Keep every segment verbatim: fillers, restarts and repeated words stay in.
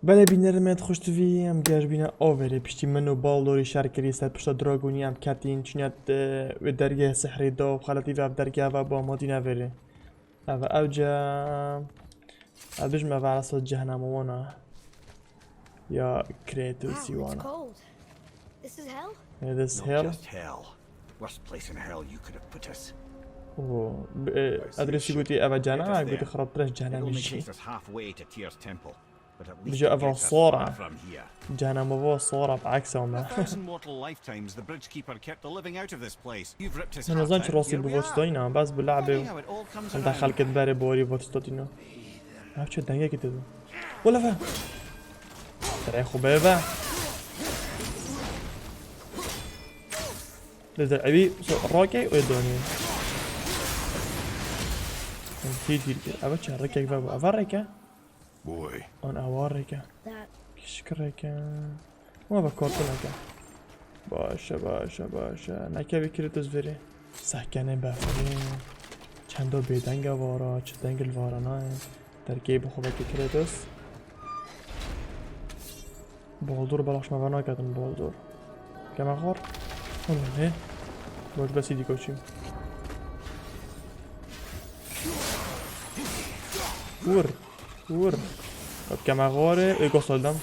Belê bînerê me, xweş tivî, em geş bîne averê. Piştî min û Baldorî şer kirî ser pişta Dragonî, em ketîn, çûne, e, wê dergehê sihrî da û xeletî ve ev dergeh ve ba ma tîne verê. Ev, ev ce, ev bijme ve rasa cehenema wana. Ya Kratosî Wow, it's wana. Cold. This is hell? It is Not hell. Just hell. Worst place in hell you could have put us. O, b-, e, I see a adresî ship. Gotî eva cehennema, gotî xirabtir ez cehennemî jî. It only takes us halfway to Tyr's temple, but at least it gets us far from here. Bijî eva sor e. Cehennemava sor e, bi eksa me. A thousand mortal lifetimes, the Bridgekeeper kept the living out of this place. You've ripped his heart out, and here we are. Min nizan çi rastî bi vaç dayna, bes bi le'bê. Funny how it all comes around. Henda xelkê diberê borî vaç datîna. Ev çi dengekî tê de? Wele ve! Serê xwe bê ve! Lê zer evî so-, rakê wê donî. Hîr hîr kir. Eve çi? Rêkek ve bu. Eve rêke? Boy. An ewa rêke. That. Kişik rêke. Ama bak korkuneke. Baş e, baş e, baş e. Nekevî Kratos verê. Sehkenê befirê. Çendo bêdeng e vara, çi deng li vara nayê. Derkeyê bi xwe veke Kratos. Baldur belaş me venaketin Baldur. Keme xor. Hûn ne? Baş besî dî koçî. Vur. Vur. Bak keme xorê, ê gos oldum.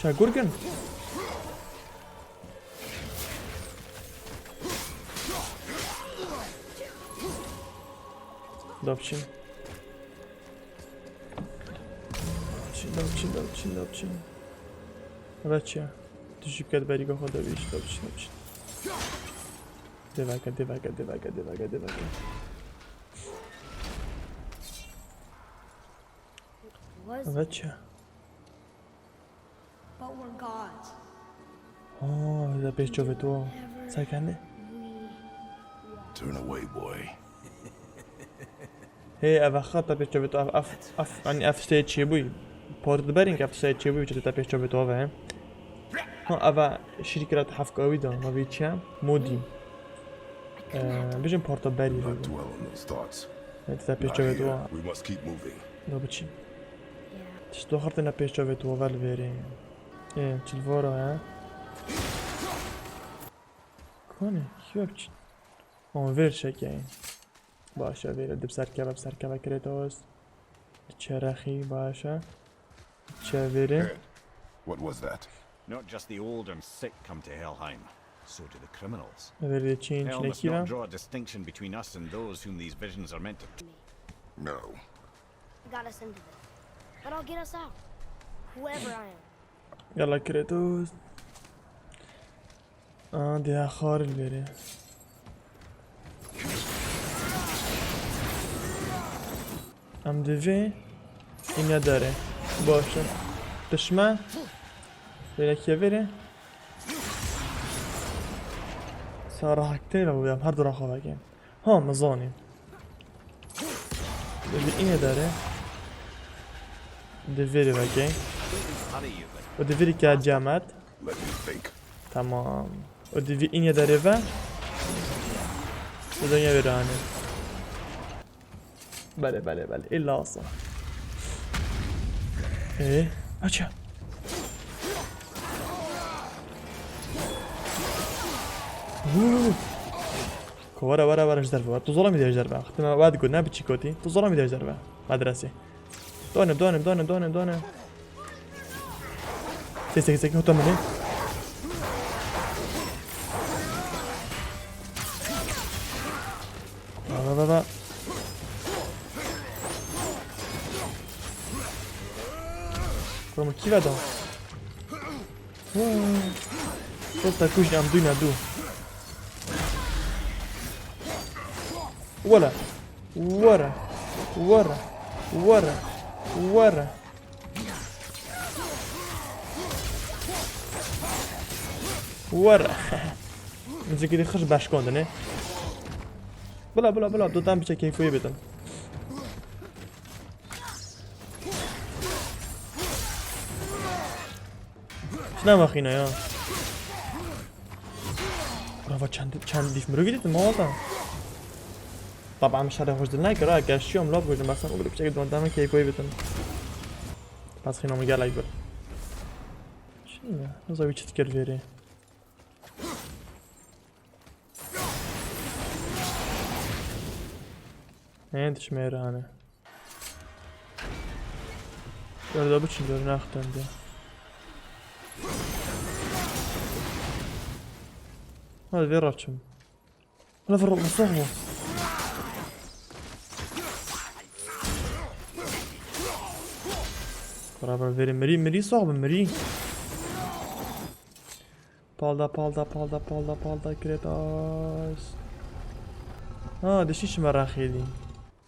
Çe gurgin? Dapçin. Dapçin, dapçin, dapçin, dapçin. Evet ya. Düşüp gel beriga xwe de bir iş, dapçin, dapçin. Devaka, devaka, devaka, devaka, devaka. Was Evet ya. But we're gods. Aa, da pêş çavê tu. Whatever Sekene. We want. Turn away, boy. Hey, ev xata pêş çavê tu, ev, ev, ev, yani ev şey çêbûy. Por diberin ki ev şey çêbûy, çi te pêş çavê tu ave, he? Ha, eva şirî kira te hefka wî da, ma vî çi? Modî. Ee, bijin porta berî. Not dwell on those thoughts. Evet, te pêş çavê tu. Not here. We must keep moving. Da biçî. Yeah. Tişt doxirtine pêş çavê tu, vel verê. Ê, çilvora he. Kone, yok çi? On ver şekeyin. Başa vere, dip serkeve, serkeve Kratos. Çerexî, başa. Çeviri. Hey, what was that? Not just the old and sick come to Helheim. So do the criminals. Vere çin, Hell must çinekî not ve. Draw a distinction between us and those whom these visions are meant to. No. Got us into this. But I'll get us out. Whoever I am. Yalla Kratos. Aa, diya xar li verê. Em divê îne derê. Baş e. Pişme. Lêlekiye verê. Sara haktê la, em her du raxa vegên. Ha, min zanî. Di vî înê derê. Di vîrî vekê. Û di vîrî ke cemet. Let me think. Tamam. Û di vî înê derê ve. Di dinya vîrî anî. Belê, belê, belê. Îlla asa. Ê, aça. Huu. Ko were, were, were, ji derve were. Tu zolamî de ji derve. Xitime we digot, ne biçî kotî. Tu zolamî de ji derve. Medresê. Donim, donim, donim, donim, donim. Sek, sek, sek, hota minê. Va, va, va, va. Kuro min kî veda? Sota kujî em dûyne dû. Were. Were. Were. Were. Were. Were. Muzîkî xweş beşkandine. Bila, bila, bila, dotan biçe keyfê bidim. Şuna bakayım ya. Bravo, çend, çend dîf mirovî dîtin, mawata. Taban min şerê xwe ji dil nekir, ha, geşiyom, lop gotin, bes em û piçekî dondem keykoyî bitin. Bes xîna min gelek bir. Çi ne? Niza wî çi dikir vêrê? Hê, dişmêre hane. Dur da biçin, dur naxtende. Hadi ver açım. Hadi ver açım, soğuk. Beraber verin, miri, miri, soğuk, miri. Palda, palda, palda, palda, palda, Kratos. Ha, dişi çi merak edin.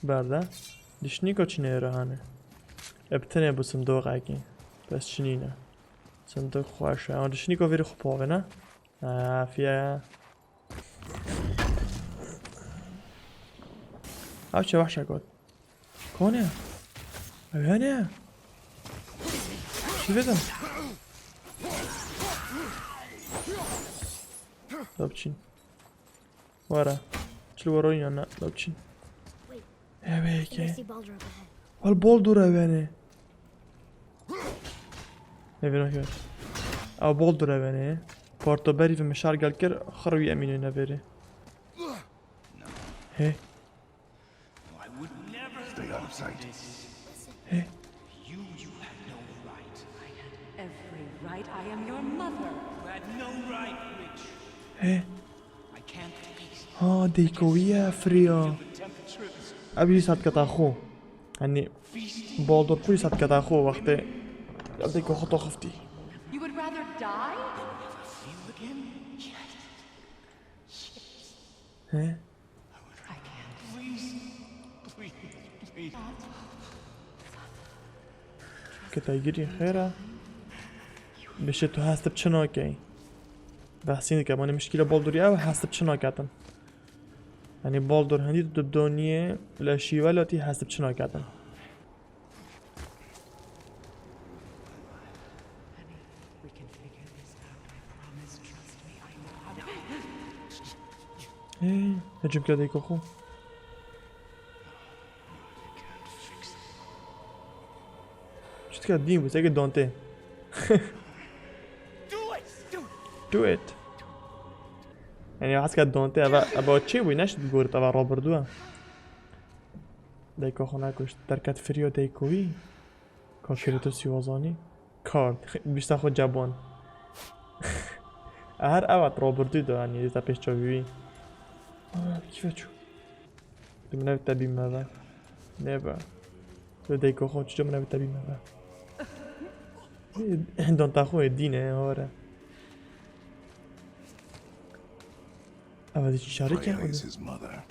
Berda. Dişini koçine rahane. Eb tenê bu sindoqekî. Bes çinîne. Sindoq xweş e. Ama dişini ko veri xupove ne? Afiye. Ev çi wehşe got. Kone? Ev hene? Çi dedim? Lopçin. Wara. Çil wara oyna na. Lopçin. Wait, I think I see Baldur up ahead. Hal Baldur evene. Nevê nakir. Ew Baldur evene. Parto berî ve mişar gel kir. Xir wî emînê neverê. He. I would never Stay out of sight. Hey. You, you had no right. I had every right. I am your mother. You had no right, witch. Hey. I can't taste Ha, dêkoviye Freya. The temperatures. Ev jî sadketa xwe. Hani Baldur pû jî sadketa xwe wextê. Ya dêko xwe to xifti. You would rather die? Feel again? Yes. Yes. He? Ke te girî xêr e. Bişê tu hestib çi nakey? Behsî dike, mane mişkîla Baldurî ew hestib çi naketin. Yanî Baldur hindî tu dibdoniyê le şîvelatî hestib çi naketin. Hey, hecim ke dêko xwe. Çitka dîn bu, seke Dante. Do it. Yani haska Dante ava ava çi bu, neş gorit ava Robert dua. Dêko xwe nakuşt. Derket Freya dêko wî. Ka Kratosî wazanî. Kar. Bişta xwe cebon. Her evat Robertî do, yani, dîsa pêş çavî wî. Ana, kîfe çû. Tu min ev tebî me ve. Ne be. Tu dêko xwe çiço min ev tebî me ve. Danta xwe dîne, hore. Ama dî çi şarî Freya is his mother.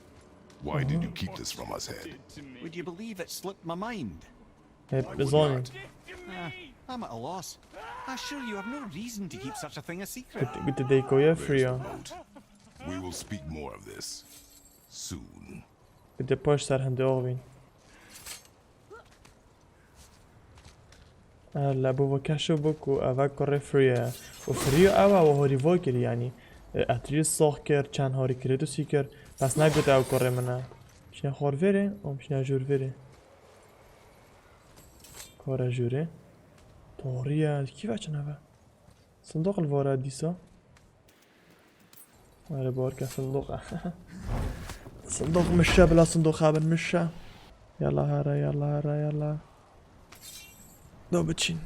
Why did you keep this from us, Head? Would you believe it slipped my mind? Hep bizonî. Ah, I'm at a loss. I assure you have no reason to keep such a thing a secret. Gute, gute Deko, ja, Freya. We will speak more of this soon. Gute paş ser hende oxvîn. Lebo ve keşo bo ku eva kurê Freya. Û Freya ewa we horî vo kir, yani. E, Atreus sox kir, çend horî Kratosî kir. Bes negote ew kurê min e. Şine xor verê, û şine jûr verê. Kore jûrê. Toriye, kî veçin eve? Sindoq li vore dîsa. Were barke sindoq e. Sindoq mişe, bila sindoq hebin mişe. Yalla here, yalla here, yalla. Do biçîn.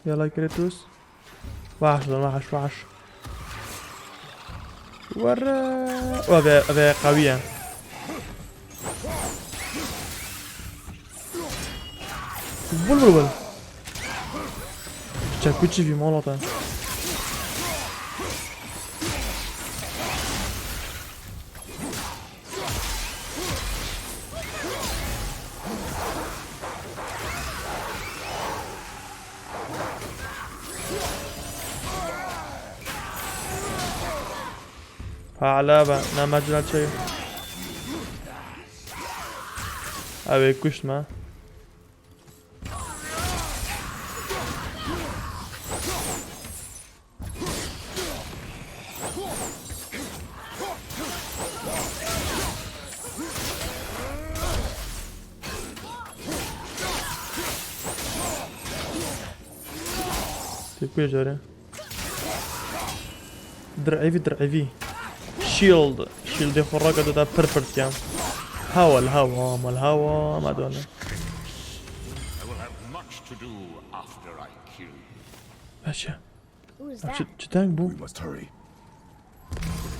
Yalla Kratos. Weş lan, weş, weş. Were. Eve, eve qewî ye. Vul, vul, vul. Çekuçî vî mala te. Hala be, ne mecra çey. Ew ê kuşt me. Tê ku ye carê? Dir'evî, dir'evî. Shield. Shieldê xwe rake dota pir pir dikem. Hewa li hewa, mal hewa, me dane. I will have much to do after I kill you. Beşe. Who is Ev çi, that? Çi deng bû? We must hurry.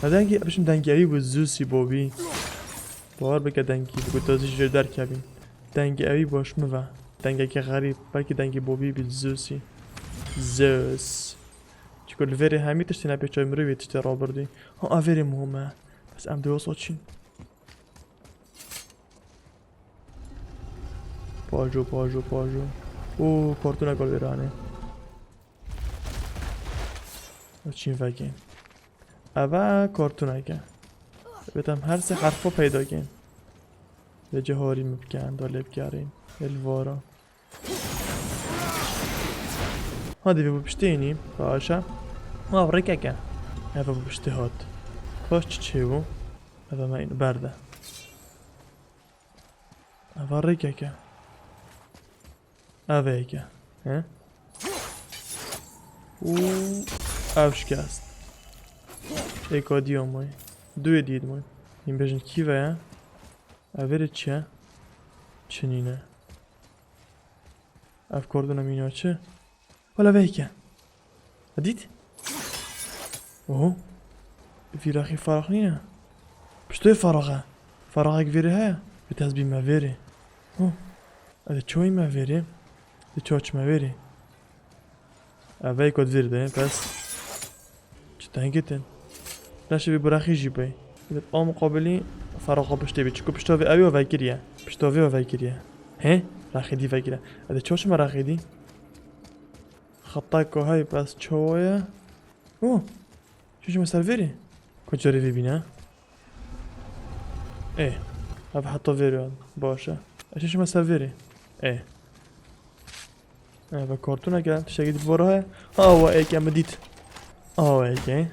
Ha dengî, ev çi dengî ewî bû, Zeusî Bobî. Bawer bike dengî, bi ku tazî jê derkevî. Dengî ewî baş mi ve. Dengekî xerîb, belkî dengî Bobî bî, Zeusî. Zeus. Çiko li vêrê hemî tiştê nepêçay mirovî tiştê rabirdî. Ha, a vêrê muhim e. Bes em dê wisa çîn. Pajo, pajo, pajo. Û kartûnek al vêranê. Çîn vekê. Eve kartûneke. Bêtem her sê herfa peyda kên. Vê cihorî min bikin, da lê bikarîn. Ê li vara. Hadi vê bu piştê înî. Paşa. Ma rêkeke. Eve bu piştê hat. Paş çi çê bû? Eve me înî berde. Eva rêkeke. Eve yeke. He? Û ev şikest. Êka dî amay. Duyê dî dimay. Hîn bêjin kî ve ye? Ev vêrê çi ye? Çi nîne? Ev kordona mîna çi? Wala veyke. Edît? Oho. Vîraxî farax nîne. Piştoyê farax e. Faraxek vêrê heye. Vê tez bîme vêrê. Ho. Edê çoyî me vêrê. Dê çoçme vêrê. Ev veyko vêrê de, pes. Çi tengê tên. Leşê vê buraxî jî bey. Vê a muqabilî faraxa piştê bî. Çiku pişta vê ew yo vekiriye. Pişta vê yo vekiriye. He? Raxê dî vekiriye. Edê çoçme raxê dî. Xetayko hey bes çawa ye? Oh! Şişme ser vêrê. Ku carê vê bîne? Ê. Ev heta vêrê baş e. Ez şişme ser vêrê. Ê. Ê, ve kartûneke tiştekî dî vora heye. Awa êke min dît. Awa êke.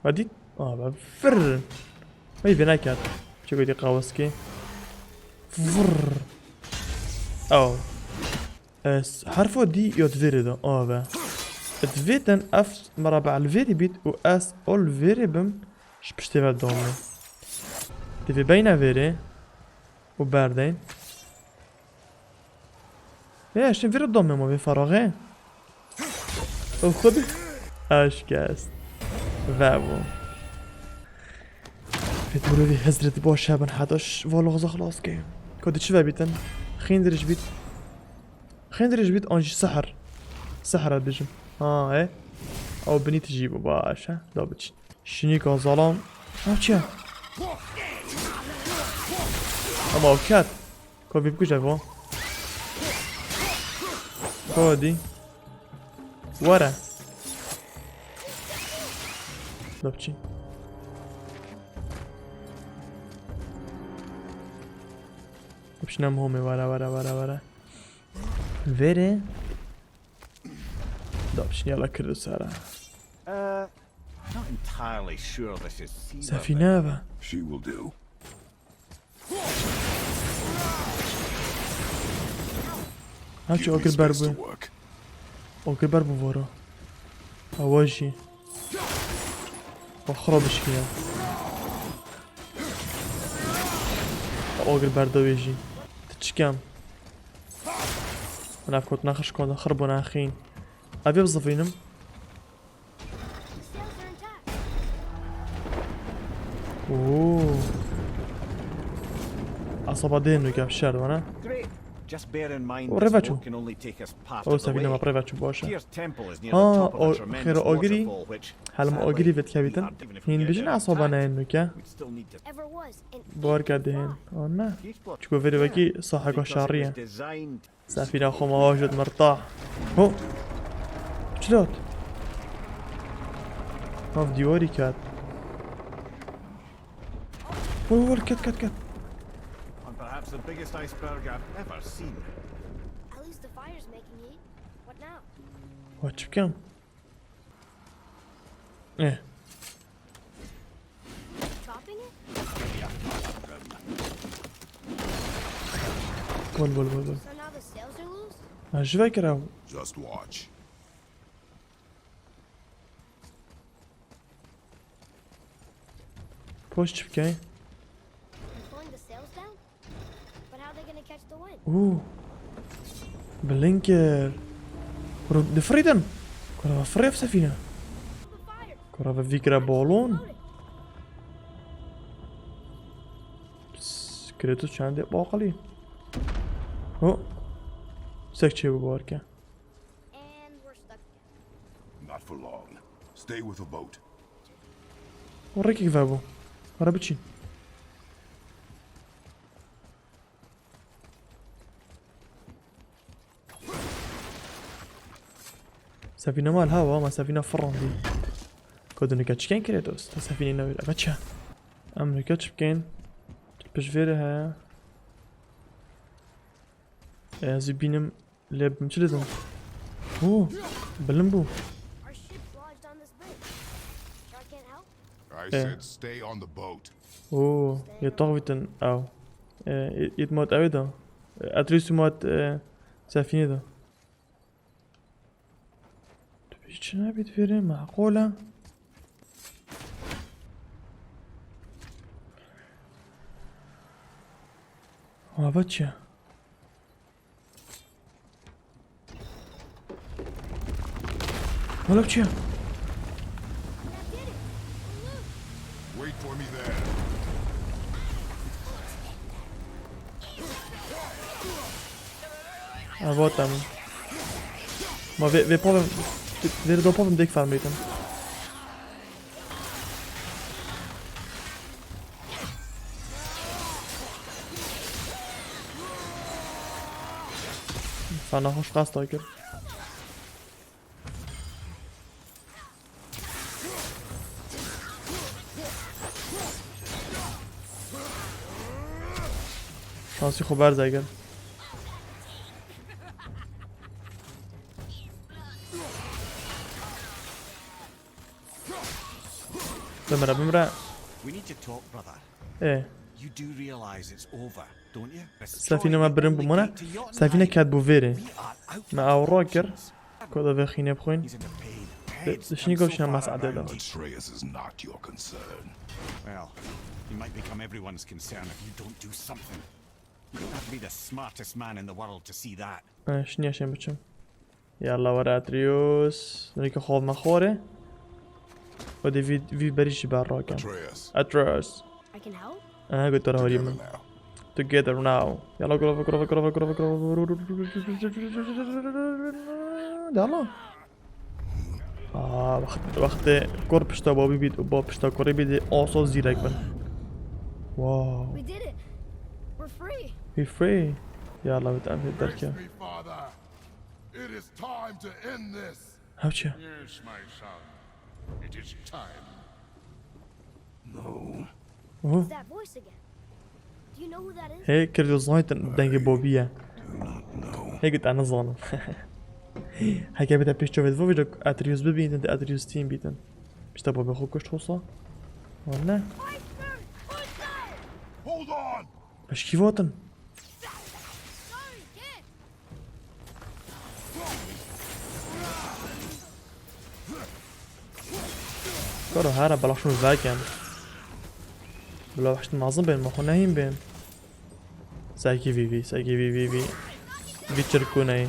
Ve dît. Awa fir. Vey vê neket. Çi gotî qaweskî. Vr. Aw. Ez herfa dî ya divêrê de, a ve. Divêtin ev merebe li vêrê bît û ez ol vêrê bim, ji piştê ve domê. Divê beyne vêrê û berdeyim. Vê eşin vêrê domê ma vê feraxê. Û xwe bi eşkest. Ve bû. Pêt mirovî hezreti baş hebin heta ş-, valoxza xilas ke. Ka di çi ve bîtin? Xîndirij bît. Xîndirij bît an jî sihir. Sihir e dibêjim. Ha, e. Ew binî tijî bû, baş e. Da biçin. Şinîka zalam. Ew çi ye? Ama ew ket. Ka vî bikuje vo. Ka dî. Were. Da biçî. Biçîne homê, were, were, were, were. Vêrê. Da biçîne yala kirdi sere. Uh, not entirely sure this is sea Sefîne level. Eve. She will do. Her çi agir ber bû. Agir ber bû vara. Ewa jî. Xwe xira bişkiya. Agir ber da wê jî. Ti çikem. Min ev kot nexir şikand, xir bû nexîn. Ev ê bizivînim. Oo. Asaba dê nûke şer wana. Great. Just bear in mind O this rêve çû. Boat can only take us part O of the sefîne way. Me rêve çû, baş e. Tyr's temple is near Ha, the top of o a tremendous xêra agirî, waterfall, which, helma sadly, agirî we vetkevîtin. Aren't even Hîn gonna bijin get asaba intact. Neyên nûke. We'd still need to Ever was an Bar kerdî hên. An ne? Keep what Çiko vêrê Yeah. Wekî saheka Because it şarî was ye. Designed Sefîna xwe me ajot mirtah. Ho! Çi lat? Nav dîwarî ket. Wol, wol, ket, ket, ket. And perhaps the biggest iceberg I've ever seen. At least the fire's making heat. What now? Wa çi bikim? Eh. Chopping it? Wol, wol, wol, wol. So now the sails are loose? Ha, ji vekira. Just watch. Boş çipkey. Pulling the sails down? But how are they gonna catch the wind? Ooh. Blinker. Ru-, difirîtin. Kura firê ev sefîne. The fire! Kura ve vîkira balon. Floating. Pss, Kratos çendê baqilî. Ho. Sek çê bu barke. And we're stuck again. Not for long. Stay with the boat. O rêkek vebû. Were biçîn. Sefîne mal ha, ama sefîne firandî. Kodunike çiken Kratos? Ta sefîne newêr. Eve çi? Em nike çi bikeyn? Pişt vêrê heye. E, ez ê bînim. Lê çi lêzim? Hû, bilind bû. Our ship's lodged on this bridge. Shark can't help? I Yeah. said stay on the boat. Oo, yê taxvîtin ew. E, yê, yê mat ewê da. E, Atreus mat, e, sefînê da. Tu hiç nebît vêrê, meqûl e. Ava çi? Wala çi? Wait for me there. Ava tam. Ma vê, vê pavê, vê do pavê dek farm bêtin. Sana hoş qasta kir. Şansî xwe berze kir. Bimire, bimire. We need to talk, brother. Ê, You do realize it's over, don't you? This sefîne story me birin only bû mine. came to Yacht Sefîne Night. ket bû vêrê. We are out Me of ew rakir. options. Ku da vê xînê bixwîn. He's in the pain. Di, Heads dişinî and so goşine far mes'ade around da. him. Atreus is not your concern. Well, he might become everyone's concern if you don't do something. You don't have to be the smartest man in the world to see that. Ha, şiniya şên biçim. Yalla were Atreus. Nirî ke xov me xorê. Û dê vî, vî berî jî ber rakin. Atreus, Atreus. I can help? Aha, got te re horî together min. Now. Together now. Yalla, kurova, kurova, kurova, kurova, kurova. Yalla. Aa, wext, wextê kur pişta babî bît û bab pişta kurê bît, ê asa zîrek bin. Wow. We did it! We're free! We free. Yalla, bit em derke. Face me, Father. It is time to end this. Hewçe. Yes, my son. It is time. No. Oho. It's that voice again. Do you know who that is? Hê, Kratos zaytin dengê babî ye. Do not know. Hê, got ez nizanim. Heke bide pêş çavê di vê Atreus bibîtin, di Atreus team bîtin. Pişta babê xwe kuşt hosa. Wan ne? Hold on! Beşkî vatin. Karo here bela şûn vekin. Bila weştin mezin bên, ma xwe nehîn bên. Sekî vî vî, sekî vî vî vî. Vî çirkûneyî.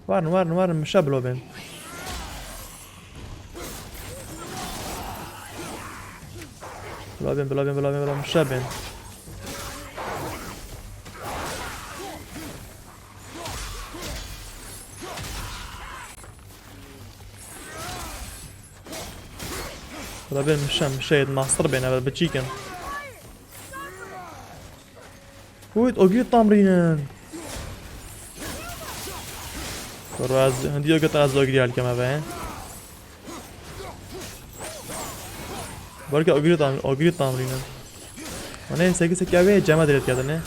Werin, werin, werin, mişe bilo bên. Bilo bên, bilo bên, bilo bên, bilo mişe bên. Bilo bên mişe, mişe yê master bên, ev biçîkin. Wît, ogirî tamrînin. Kuro ez, hindî oge ez ogirî helkem eve. Belkî ogirî tam, ogirî tamrînin. Wane sekî sekî eve cema dirêt kerdine.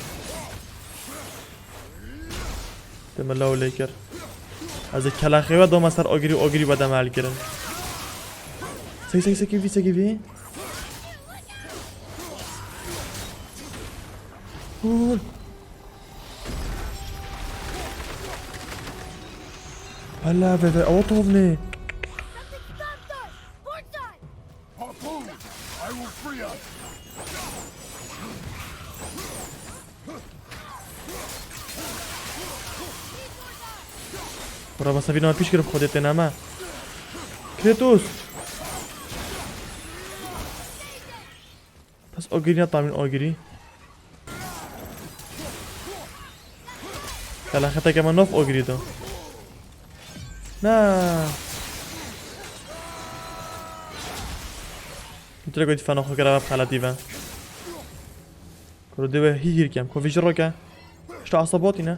Te min law lê kir. Ez ê kela xêwe doma ser ogirî, ogirî we deme helkirin. Sekî sekî sekî vî sekî vî. Hûl. Hela ve ve, ew tovnê. Raba sevîna pîş girib xwedê têne me. Kratos. Bes agirî ne tamîn agirî. Xelaxeteke me nav agirî da. Na. Direkt dîfana xwe kira xeletî ve. Kuro dê we hî hîr kem. Ko vî ji roke. Hişta asabatî ne.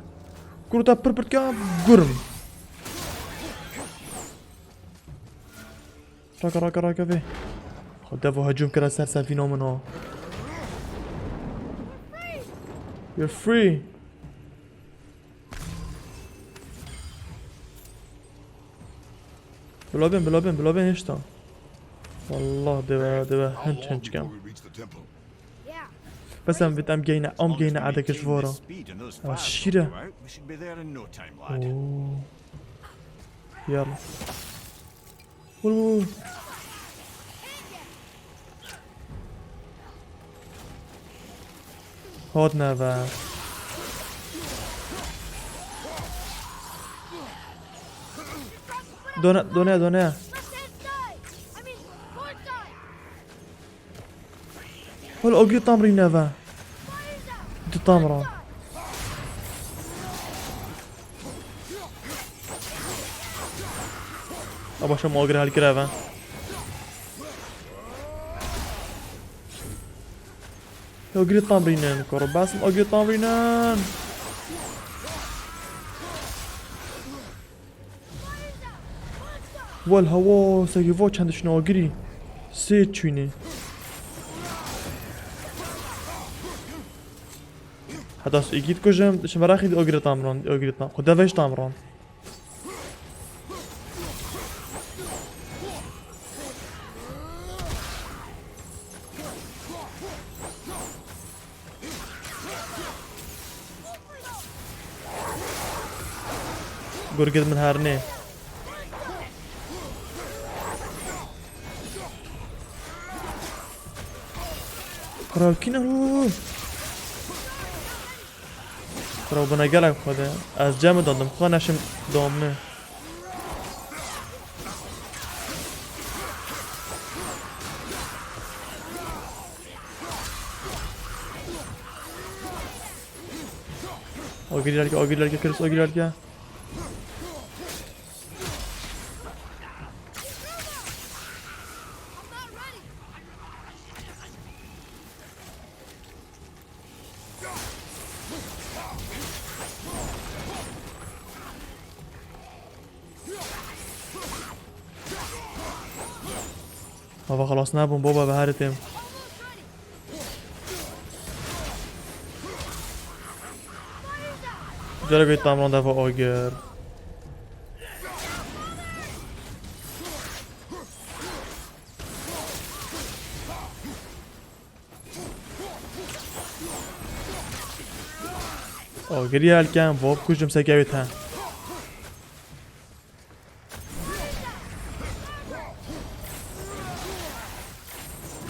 Kuro te pir pir kem. Gurm. Raka, raka, raka vê. Xwe devo hecûm kira ser sevîna min ha. You're free. Bila bên, bila bên, bila bên hêşta. Wallah, dê we, dê we hinç hinç kem. Bes em vit em geyne, em geyne edeke ji vora. Ev şîr e. Oo. Yalla. Wul, wul, wul. Hot neve. Done, done, done. Wala agirî tam rîne ve. Tu tam ra. A başa ma agirî helkire ve. Agirî tam rînin, koro basim agirî tam rînin. Wel hewa, sekî va çend şina agirî. Sê çûnê. Heta su îgît kujim, şi meraxî di agirî tam ran, agirî tam. Xwe devej tam ran. Gurgit min hernê. Kral kî ne? Kral bine gelek xwe de. Ez cem dandim. Xwe neşim domne. Agir ilerle, agir ilerle, Chris, agir ilerle. Baba xelas nebûm, baba beheritêm. Cara goyî tamran deva agir. Agirî helkem, vop kujim sekewê te.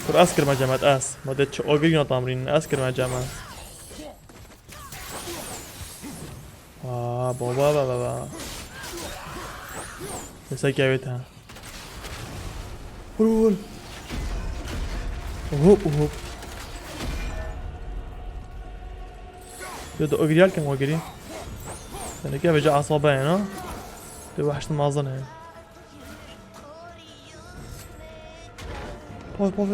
Kur ez kirme cemet ez. Ma de çi agirî na tamrîn, ez kirme cemet. Aa, baba, baba, baba. Sekewê te. Hul, hul. Hop, hop. Ya da agirî helkem agirî. Teneke veca asaba ya, no? De wahşt mazın he. Pov, pov.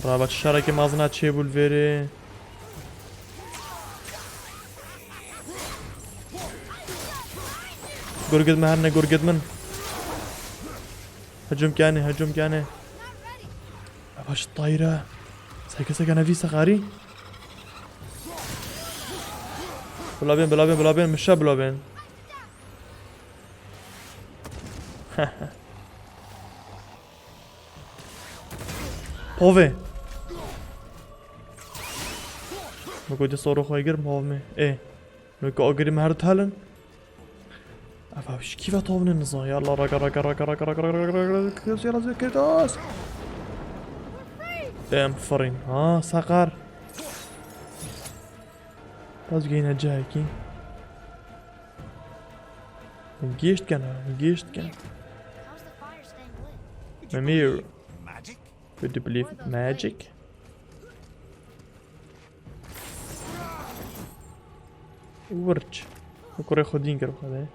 Raba çi şerekê mezin e çêbû li vêrê. Gurgit min herne, gurgit min. Hicûm kene, hicûm kene. Baş tayra. Seke seke nevî sexarî. Bila bên, bila bên, bila bên, mişe bila bên. Pove. Miko de soro xwe gir, pov me. E. Miko agirî me her telin. Ev ev ji kî ve tavne niza? Yalla raga raga raga raga raga raga raga raga raga Kratos, yalla zê Kratos. Em firin. Ha, Sakar. Taz geyne cahekî. Gêşt ken ha, gêşt ken. How's the fire staying lit? Mimir. Magic? Could you believe magic? Wirç. Kurê xwe dîn kir xwe de.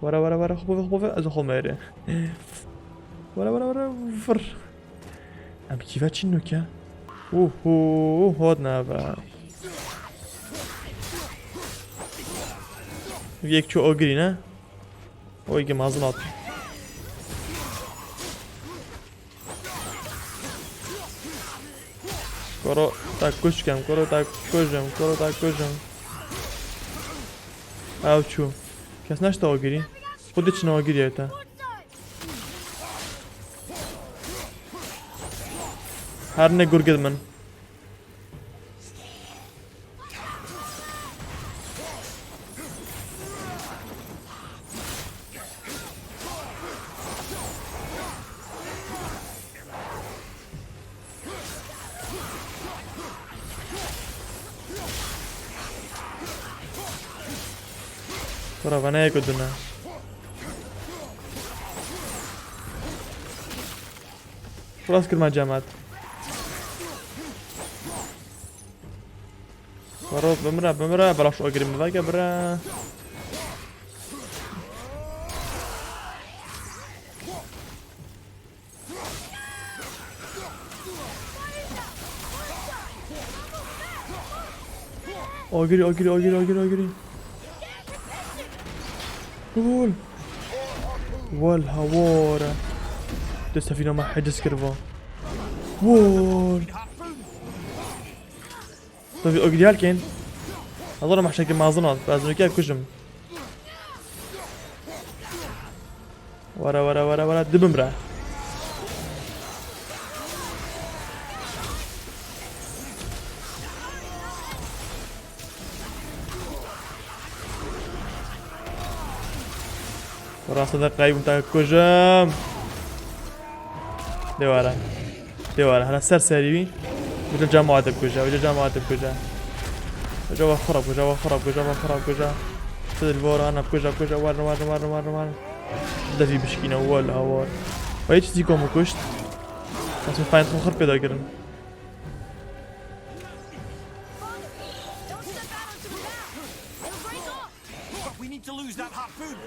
Were, were, were, xwe bove, xwe bove, ez xwe mêrê. Were, were, were, vir. Em kîve çin nuke? Uhu, hot nava. Yek ço ogirî ne? O iki mazin at. Koro ta kuş kem, koro ta kujim, koro ta kujim. Ew çû. Kes neşte agirî. Xwedê çine agirî te. Her ne gurgid min. Kura, veneyê ku dune. Xilas kirme cemat. Karo, bimre, bimre, belaş ogirî min veke bire. Agirî, agirî, agirî, agirî, agirî. Gol. Wal hawara. De sefîna me heciz kir va. Wal. Tabii o gidiyorken. Hazır ama şekil mazın ol. Biraz önce kujum. Wara, wara, wara, wara. Dibim bira. Rastında kaybım tak kujum. De wara. Dê were, hela ser serî wî. Vêca cemaatê bikuje, vêca cemaatê bikuje. Vêca wa xirab bikuje, wa xirab bikuje, wa xirab bikuje. Sidil vora, ana bikuje, bikuje, war, war, war, war, war. Devî bişkîne, wal, hawar. Wa hiç zî kom kuşt. Nasıl fayda xir peyda kirin. But we need to lose that harpoon.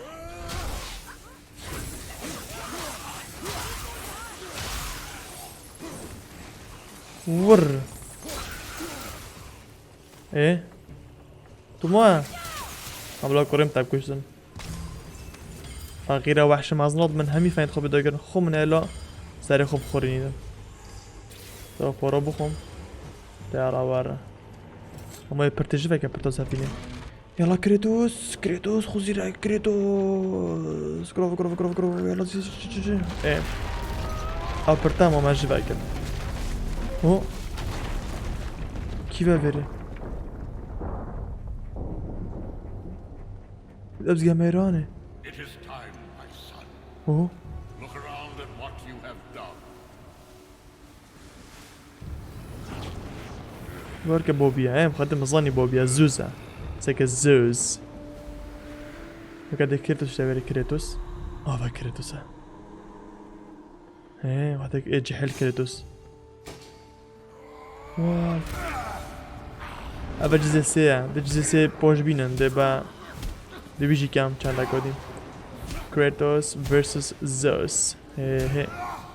Vur. E? Tu mu? Abla kurim tak kuştin. Fakire wahşi maznot min hemî feynd xwe bidogirin. Xwe min ela serê xwe bixorînîdim. Te xwe ro bixwim. Te ara were. Ama pirtê ji veke pirta sefînê. Yala Kratos, Kratos, xuzîre, Kratos. Grov, grov, grov, grov, yala, çi, çi, çi, çi, çi. E. A pirta ma me ji veke. Ho. Kî ve verê? Ez gemeyrane. It is time, my son. Oho. Look around at what you have done. Werke Bobby ya, em xadim zanî Bobby ya, Zeus e. Seke Zeus. Weke de Kratos de verê Kratos. Ava Kratos e. He, wextek ê cehil Kratos. Vay. Eve cizê sê ye. De cizê sê poş bînin. De be. De wî jî kem çendek odî. Kratos versus Zeus. He he.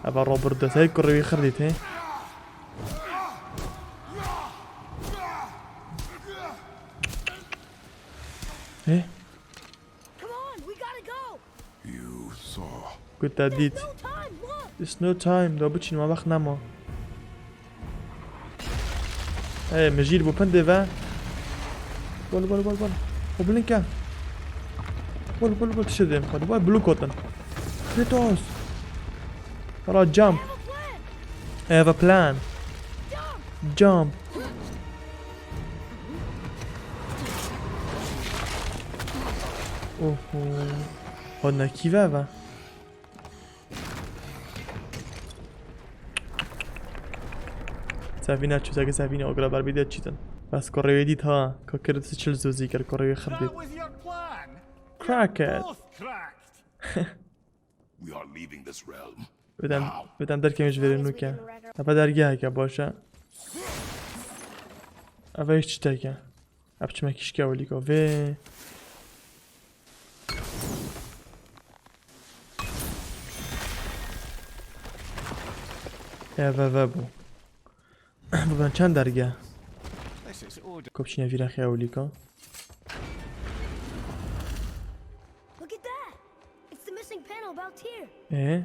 Eve Robert de. Hey kurê wî xir dît he. He. Come on, we gotta go. You saw. Ku te dît. There's no time, look. It's no time, da biçîn, me wext nema. Hey, mijîl bû pindê ve. Gol, gol, gol, gol. O bilin ke. Gol, gol, gol, tiştê dêm xwe. Vay, blue cotton. Kratos. Hala jump. I have a plan. Jump. Oho. Hod nekî ve ve. Sefîne çû, seke sefîne ogra ber bî de çîtin. Bes kurê wê dît ha. Ka kir çil zozî kir, kurê wê xir dît. Crack it. We are leaving this realm. Bidem, bidem derkevin ji verê nûke. Eve dergeheke baş e. Eve hiç tişteke. Ev çimekî şike welî ka vê. Eve ve bû. Bu ben çend derge? Kopçine vîra xeya welî ka. Look at that! It's the missing panel about here. Ê?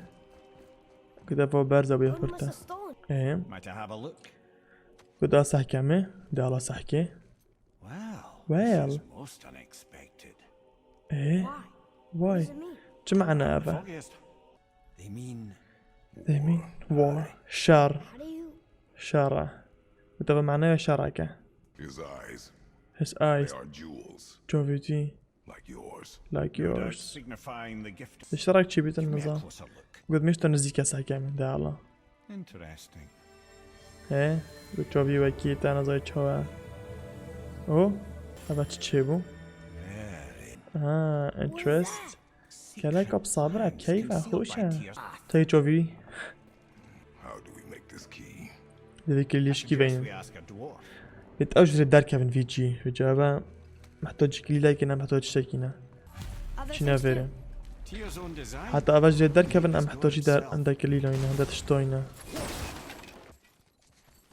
Gide va berza bê One must xurte. Have stolen. Ê? Might I have a look? Guda sehke mi? De ala sehke. Wow. Well. This is most unexpected. Ê? Why? What Vay. does it mean? Çi mana eve? Foggiest. They mean They mean war. Şer. How do you? Şer. Guda va manaya şereke. His eyes. His eyes. They are jewels, Çavê wî. Like yours. Like no doubt yours. Signifying the gift. Diştarak çi bîtin Give me a niza. Closer look. Gud mişto nizîke sehke mi? De ala. Interesting. He? Bi çavî wekî te nazay çawa. O? Eva çi çê bû? Very. Ha, interest. Gelek ab sabir e, keyf e, xweş e. Tey çavî. How do we make this key? Divê kilîşkî Suggest veynin. We ask a dwarf. Bêt ew ji rê derkevin vî cî. Vê cebe. Mehtoc kilîlekî ne, mehtoc tiştekî ne. Other Çîne things vêre. too. Tears own design. Heta eva ji rê derkevin em mehtoc jî der ende kilîlayne, ende tiştayne.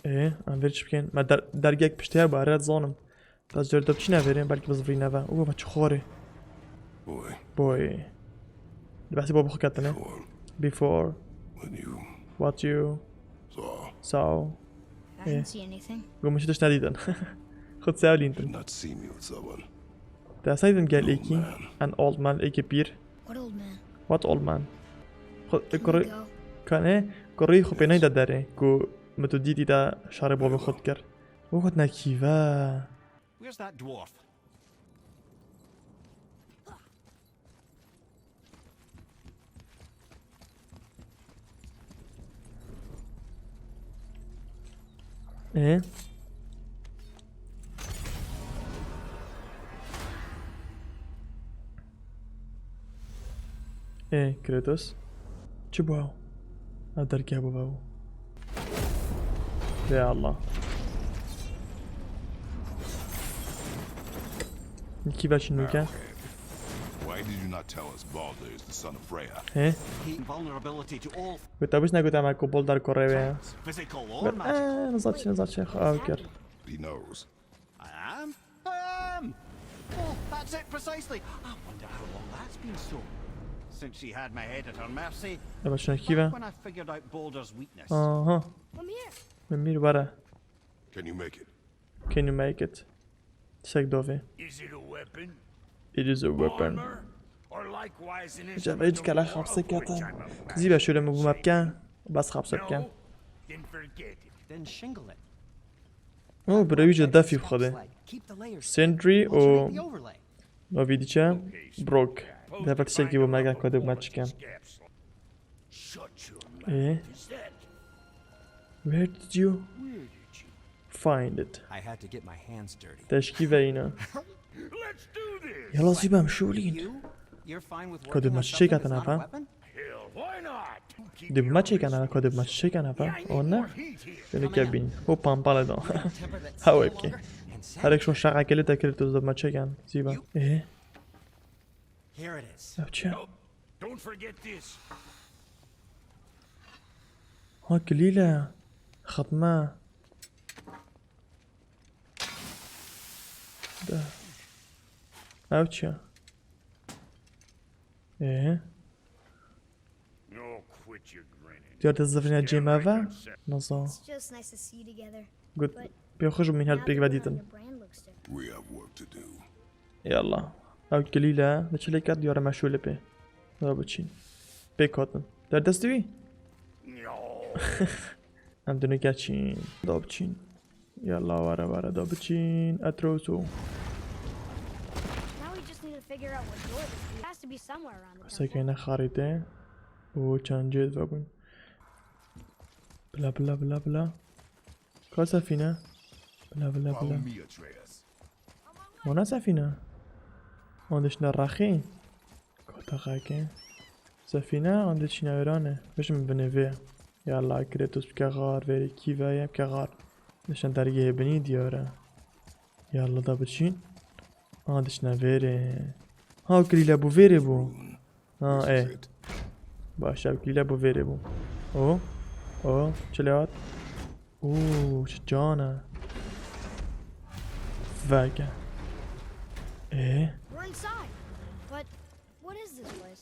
Ê, em vêr çi bikin? Me der, dergek piştê hebe, red zanim. Bes cerdop çîne vêrê, belkî bizivîne ve. Û ve çi xorê. Boy, Boy. Di behsî baba xwe ketine. before, Before. When you What you saw. Saw. I didn't see anything. Go min tişt nedîtin. Xud sewlîntin. Did not see me with someone. Te seydin gel êkî. Man. An old man, êkî pîr. What old man? What old man? Xwe Can kurî we go? Kane kurî xwe pê neyda derê. Ku min tu dîtî de şarê bavê xwe dikir. Û xwe nekî ve. Where's that dwarf? Ê? Ê, Kratos. Çi bû ew? Ev derkê bû ew. Ya Allah. Nikî veşin nûke. Why did you not tell us Baldur is the son of Freya? He? He vulnerability to all Wê te biş negote me ku Baldur kurê wê ye. Physical or Wê, magical. eh, nizam çi, nizam çi, xwe ew kir. He knows. I am. Um. Oh, that's it precisely. I wonder how long that's been so. Since she had my head at her mercy. Eva şuna kî ve? When I figured out Baldur's weakness. Aha. Come here. Min mîr were. Can you make it? Can you make it? Sek dovê. Is it a weapon? It is a weapon. Armor? Or likewise an Cevher hiç kele xapse kete. Zî be şöyle mi bu mapke? Bas xapse bke. No? Then forget it. Then shingle it. O, bira wî ji defî xwedê. Keep the layers. Sentry We'll û check the overlay. Novidiçe. Brock. Defa tiştekî bû me gel kode bû me çike. Shut your Ê? mouth. Is that? Where did you Where did you? Find it? I had to get my hands dirty. Teşkî veyna. Let's do this. Yala zî bem şûlîn. You? You're fine with Kode working on maçı şey something that's katına not a fa. Weapon? Hell, why not? Dib maçê kene ve kode maçı şey kene fa. I need Ona. more heat here. Beni ke bin. Ho pampale da. Temper that Ha same webke. hunger and sap Herek şo şaqa kele te kir tu dib maçê ken. Zî ba. Ê. Here it is. Ev çi? Don't forget this. Ha kilîle. Xatme. De. Ev çi? Ê. No, quit your grinning. Diyar te zivine cê me ve. Naza. It's just nice to see you together. Gut. Pê xwe ji min her pêk vedîtin. We have work to do. Yallah. Ew kilîle. Bi çi lêkat diyar me şûlê pê. Da biçîn. Pêk hatin. Derdest wî? No. Em dune geçîn. Da biçîn. Yallah were were da biçîn. Etroso. Now we just need to figure out what door this leads. to be somewhere around the temple. Sekene xarîtê û çend cêd vebûn. Bila, bila, bila, bila. Ka sefîne? Bila, bila, bila. Follow me, Atreus. Wana sefîne? Wan dişne rexî? Ka teqeke. Sefîne, wan diçine wêrane. Bişim binê vê. Yalla, Kratos bike xar, verê kî ve ye bike xar. Dişne dergehê binî diyar e. Yalla da biçîn. Aha, diçine vêrê. Ha, kilîle bû vêrê bû. Ha, e. Baş e, kilîle bû vêrê bû. O, o, çi lê hat? Oo, çi can e. Veke. E? We're inside, but what is this place?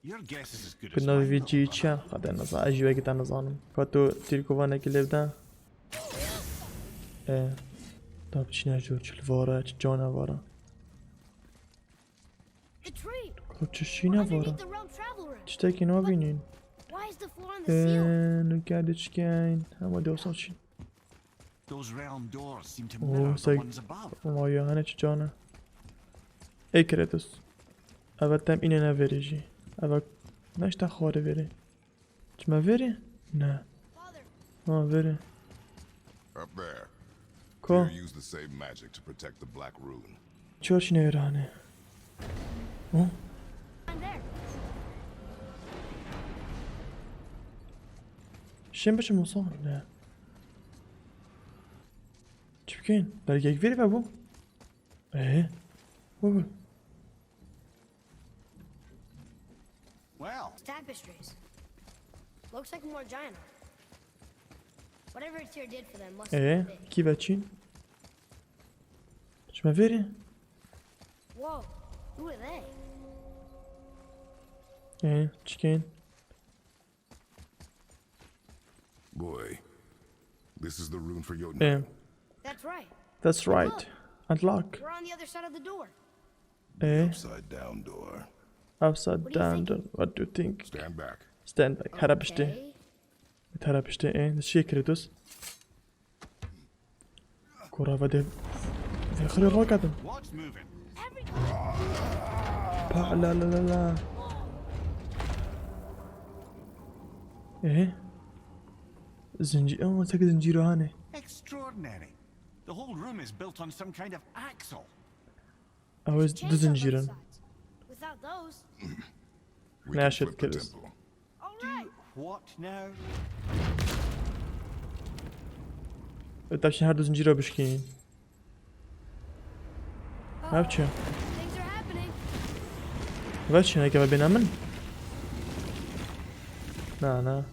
Your guess is as good as mine. Bi navê vî cî çi ye? Xwedê niza-, ez jî wekî te nizanim. Ka tu tîrkovanekî lê bide. E, da biçîne jor, çi li vara, çi cana vara. A tree. Ka çi şîne vara? Underneath the realm travel room. Tiştekî nabînîn. Why is the floor on the ceiling? E, nûke diçkeyn. Hema dewsa çîn. Those realm doors seem to mirror the ones above. Oo, sek-, ma ya hene çi cana. Ey Kratos. Eve tem îne ne verê jî. Eve neşte xwarê verê. Çime vêrê? Ne. Ha, vêrê. Up there. Ko? Fear used the same magic to protect the Black Rune. Çor çine wêrane. Oh. Şên biçim olsa ne? Çi bikên? Dergek vêrê ve bu. Ee? Bu bu. Well. Tapestries. Looks like a more giant. Whatever Atyr did for them must have been big. Ee, kî ve çîn? Çime vêrê? Whoa, who are they? Ee, çikên? Boy, this is the rune for your name. Ee. That's right. That's right. And look. And look. We're on the other side of the door. Eh? Upside down door. Upside down door. What do you think? Stand back. Stand back. Here piştî. Okay. Here piştî, eh? Çi Kratos? Kura vede. Vexirê raketin. What's moving? Pa la la la la. Eh? Zincî-, ama tek zincîrane. Extraordinary. The whole room is built on some kind of axle. Ew ê du zincîr in. Without those. We can flip the temple. All right. Do what now? Ew tevşin her du zincîra bişkînin. Ev çi? Things are happening. Ev çi? Neke me bêne min? Na, na.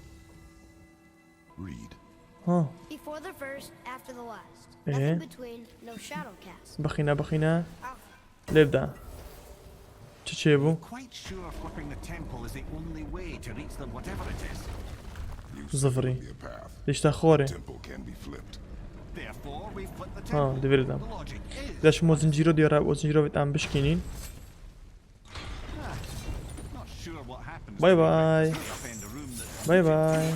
Read. Ha. Before the first, after the last. Ee? Nothing between, no shadow cast. Bixîne, bixîne. Alpha. Lêv de. Çi çêbû? Quite sure flipping the temple is the only way to reach them, whatever it is. Zivirî. Lîşte xorê. Temple can be flipped. Therefore, we flip the temple. Ha, divêrî de. The logic is. Dê şimo zincîro diyara, o zincîro vêt em bişkînîn. Bye bye. Bye bye.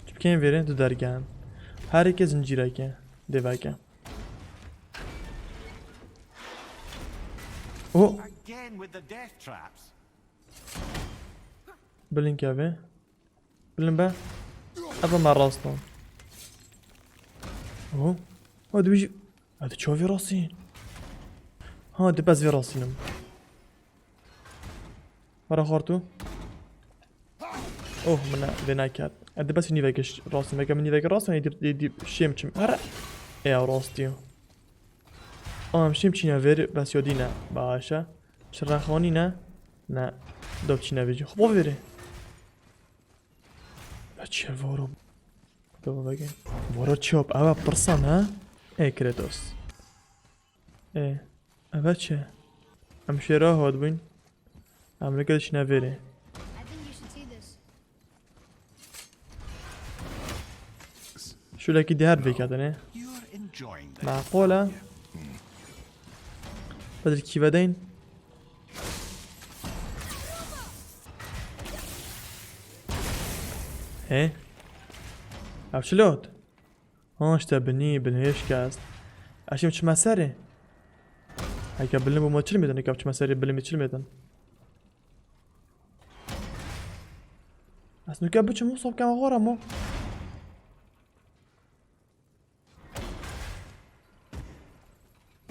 Çi bikên vêrê du dergen. Her yeke zincîreke. Dêveke. Oh. Bilind keve. Bilind be. Eva me rast o. Oho. Ha, dibêjî. Ha, tu çawa vê rastî? Ha, dibes vê rastînim. Were xortu. Oh, min ne, vê neket. E, dibes nîvek rastînim. Veke min nîvek rastînim, ê dî, ê dî şêm çim. Here. E, ya rastî. Am şêm çîne vêr, bes ya dî ne. Baş e. Çi rexanî ne? Ne. Dop çîne vêcî. Xwe vêrê. Ev çi ye varo? Dova veke. Varo çi yap? Eva pirsa ne? Ê Kratos. Ê. Eva çi? Em şêra hat bûyn. Em li gel çîne vêrê. I think you should see this. Şûlekî diher vêketine. You're enjoying this. Maqul e. Bedil kî vedeyn. He? Ev çi lot? Ha, işte binî, binê şikest. Eşim çime serê. Heke bilin bu maçil meden, heke çime serê bilin maçil meden. Ez nuke biçim, sopkeme xora mo.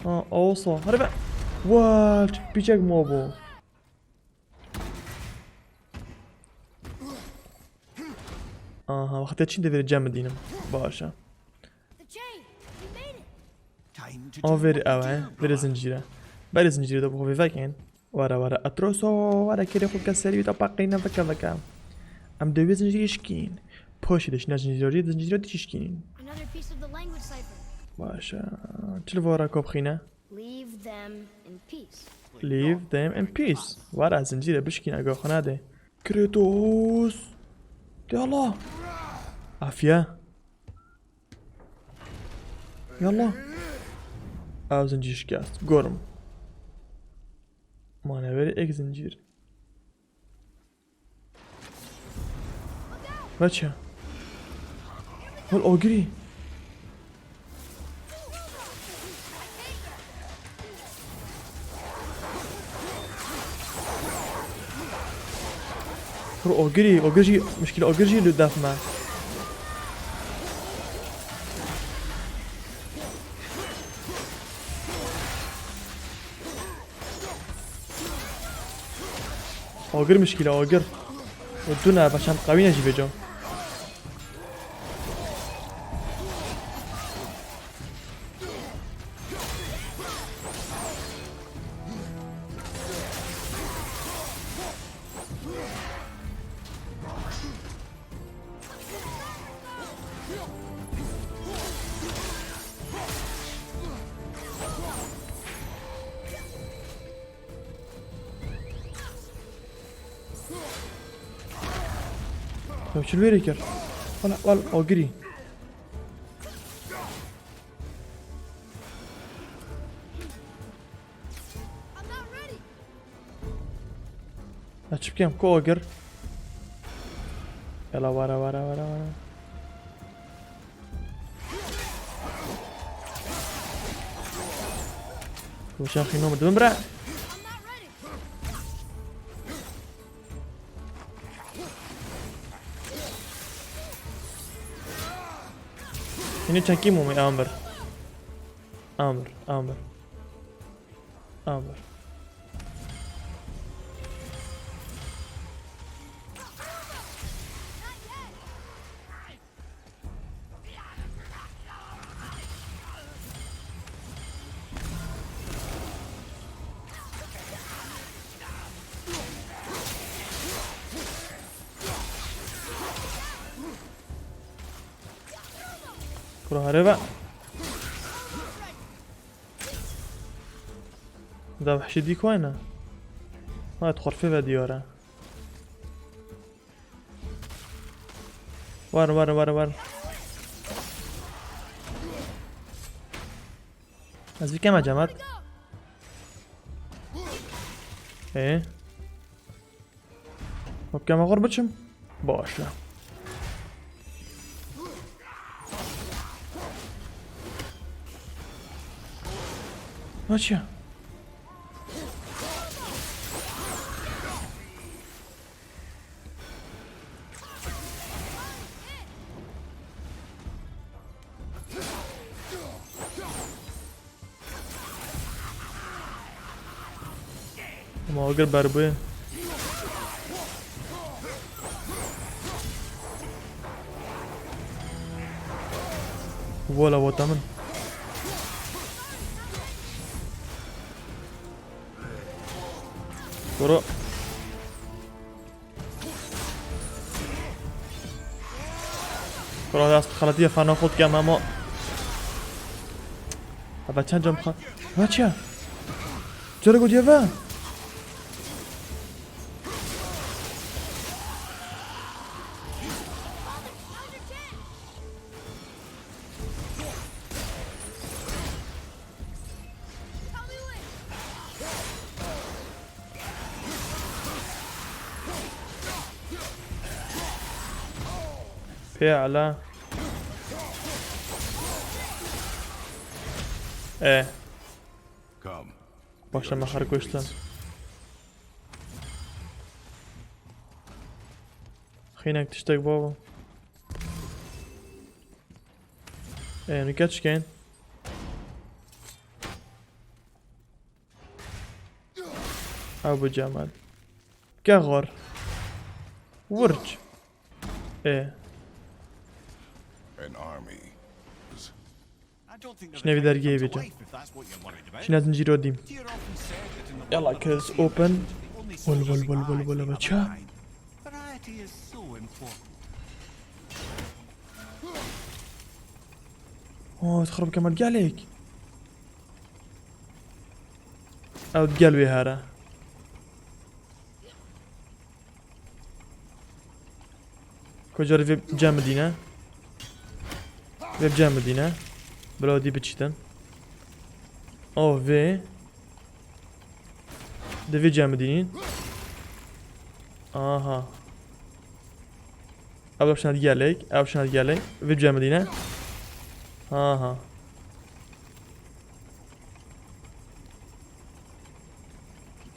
Ha, olsa. Hadi be. What? Piçek mi o bu? Aha, wextê çîn de vêrê cem dînim. Baş e. The chain! We made it! Time to A do vêrê what we ew e. do, Vêrê brother. Zincîre. Berê zincîre de bi xwe vê vekin. Were were Atroso, were kêrê xwe ke serî wî de paqîne veke veke. Em dê wê zincîrê şikîn. Paşê de şîne zincîrê, zincîrê dî şikîn. Another piece of the language cipher. Baş e. Çi li vara kop xîne? Leave them in peace. Leave them in peace. Were zincîrê bişkîne, ga xwe nade. Kratos. Yallah. Afiye. Yallah. Ew zincîr şikest. Gorm. Mane verê ek zincîr. Veçe. Hol agirî. Kur agirî, agir jî, mişkîl agir jî li def me. Agir mişkîle, agir. Û tu ne, beşan qewîne jî vêca. Ya çil vêrê kir. Wala, wala, agirî. Ez çi bikim? Ku agir? Yala, wara, wara, wara, wara. Roşan xîno min dibin bira. Yine çekî mumê amir. Amir, amir. Amir. Kuro here ve. Da vehşî dî koyne. Ha, tu xorfê ve diyare. War, war, war, war. Ez bikeme cemat. Ee? Hop, keme xor biçim. Baş e. Aç ya. Ama agir berbi. Vola vota min. Kuro. Kuro, dest xeletiye fena xwe dikem, ama. Hebe çend cam xa-, ha çi? Çere gotiye ve? Pêla. E. Come. Başa me xer kuştin. Xînek tiştek baba. E, nu keç kên. Ew bi cemel. Ke xor. Wirç. E. An army. Şine vî dergehê bêje. Şine zincîro dîm. Yalla, case open. Bol, bol, bol, bol, bol, bol, ça? Oh, xirab kemal gelek. Ew gel wê here. Kocar vê cem dîne. Vê cem dîne. Bila dî biçîtin. O vê. Di vê cem dînin. Aha. Ew şina digelek. Ew şina digelek. Vê cem dîne. Aha.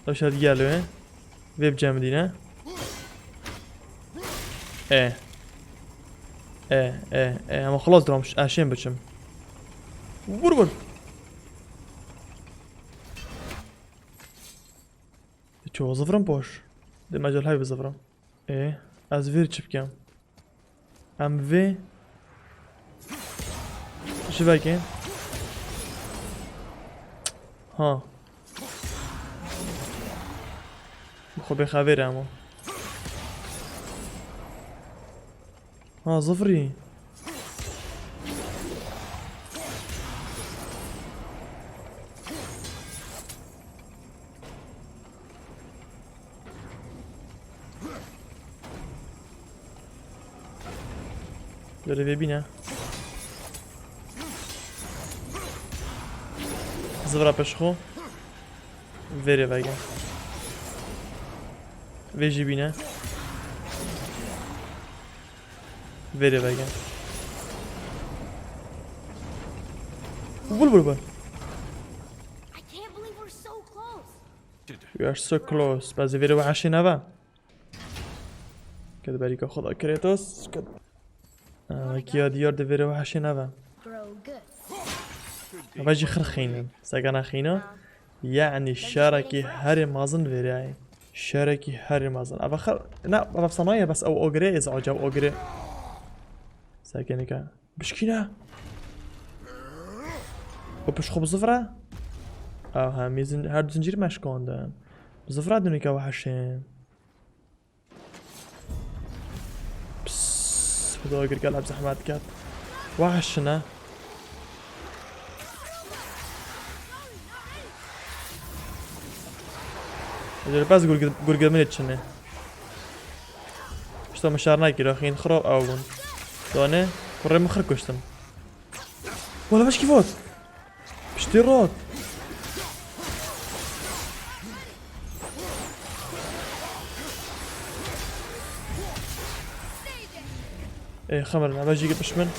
Ew şina digelek. Vê bi cem dîne. E. E, e, e. Ama xelas diram. Eşên biçim. Vur vur. Ço zivrim poş. De mecel hay bi zivrim. E, ez vêr çi bikim? Em vê ji vekê. Ha. Bi xwe bêxevêr e ama. Ha, zifrî. Lere vê bîne. Zivra peşxo. Vêrê vege. Vê jî bîne. Vêrê vege. Vur vur vur. I can't believe we're so close. We are so close. Bazı veri ve haşin hava. Kedi berika xwe da Kratos. Kedi... Aa, wekî ya diyar de veri ve haşin hava. Grow good. Ava jî xir xînin. Segana xîna. Yani şarekî herê mazin veri ay. Şarekî herê mazin. Ava xir... Na, ava sanaye bes ew ogre ez acab ogre. Sekenika. Bişkîne. O pişt xwe bi zifre. Ew hemî zin-, her du zincîr meşkandin. Bi zifre dunîka we heşên. Pss, Xuda gir gelek zehmet ket. We heşine. Bes gurgir, gurgir min çine. Pişta min şer nekir, axîn xirab ew bûn. Dane, kurê min xir kuştin. Wala beşkî vot. Piştî rot. Ê, xemir, eve jî gitmiş min.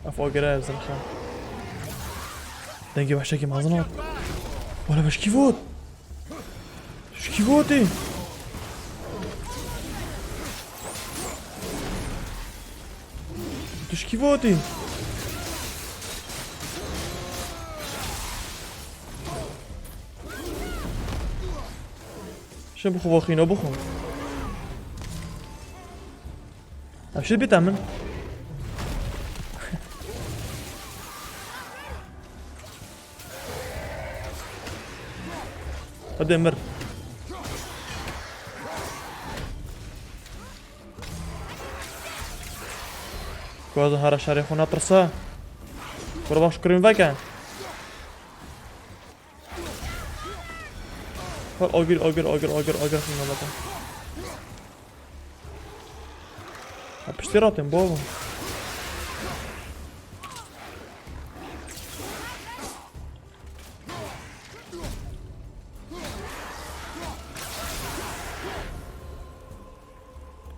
Ev agere ev zirxe. Dengê beşekî mezin hat. Wala beşkî vot. Tişkî votî. Tişkî votî. Şim bixwe, xîno bixwe. Ev şi bîta min. Hadi mir. Ku ez hara şerê xwe natirsa. Kurban şukurîn veke. Her agir, agir, agir, agir, agir xîna veke. Ha, piştî ratin baba.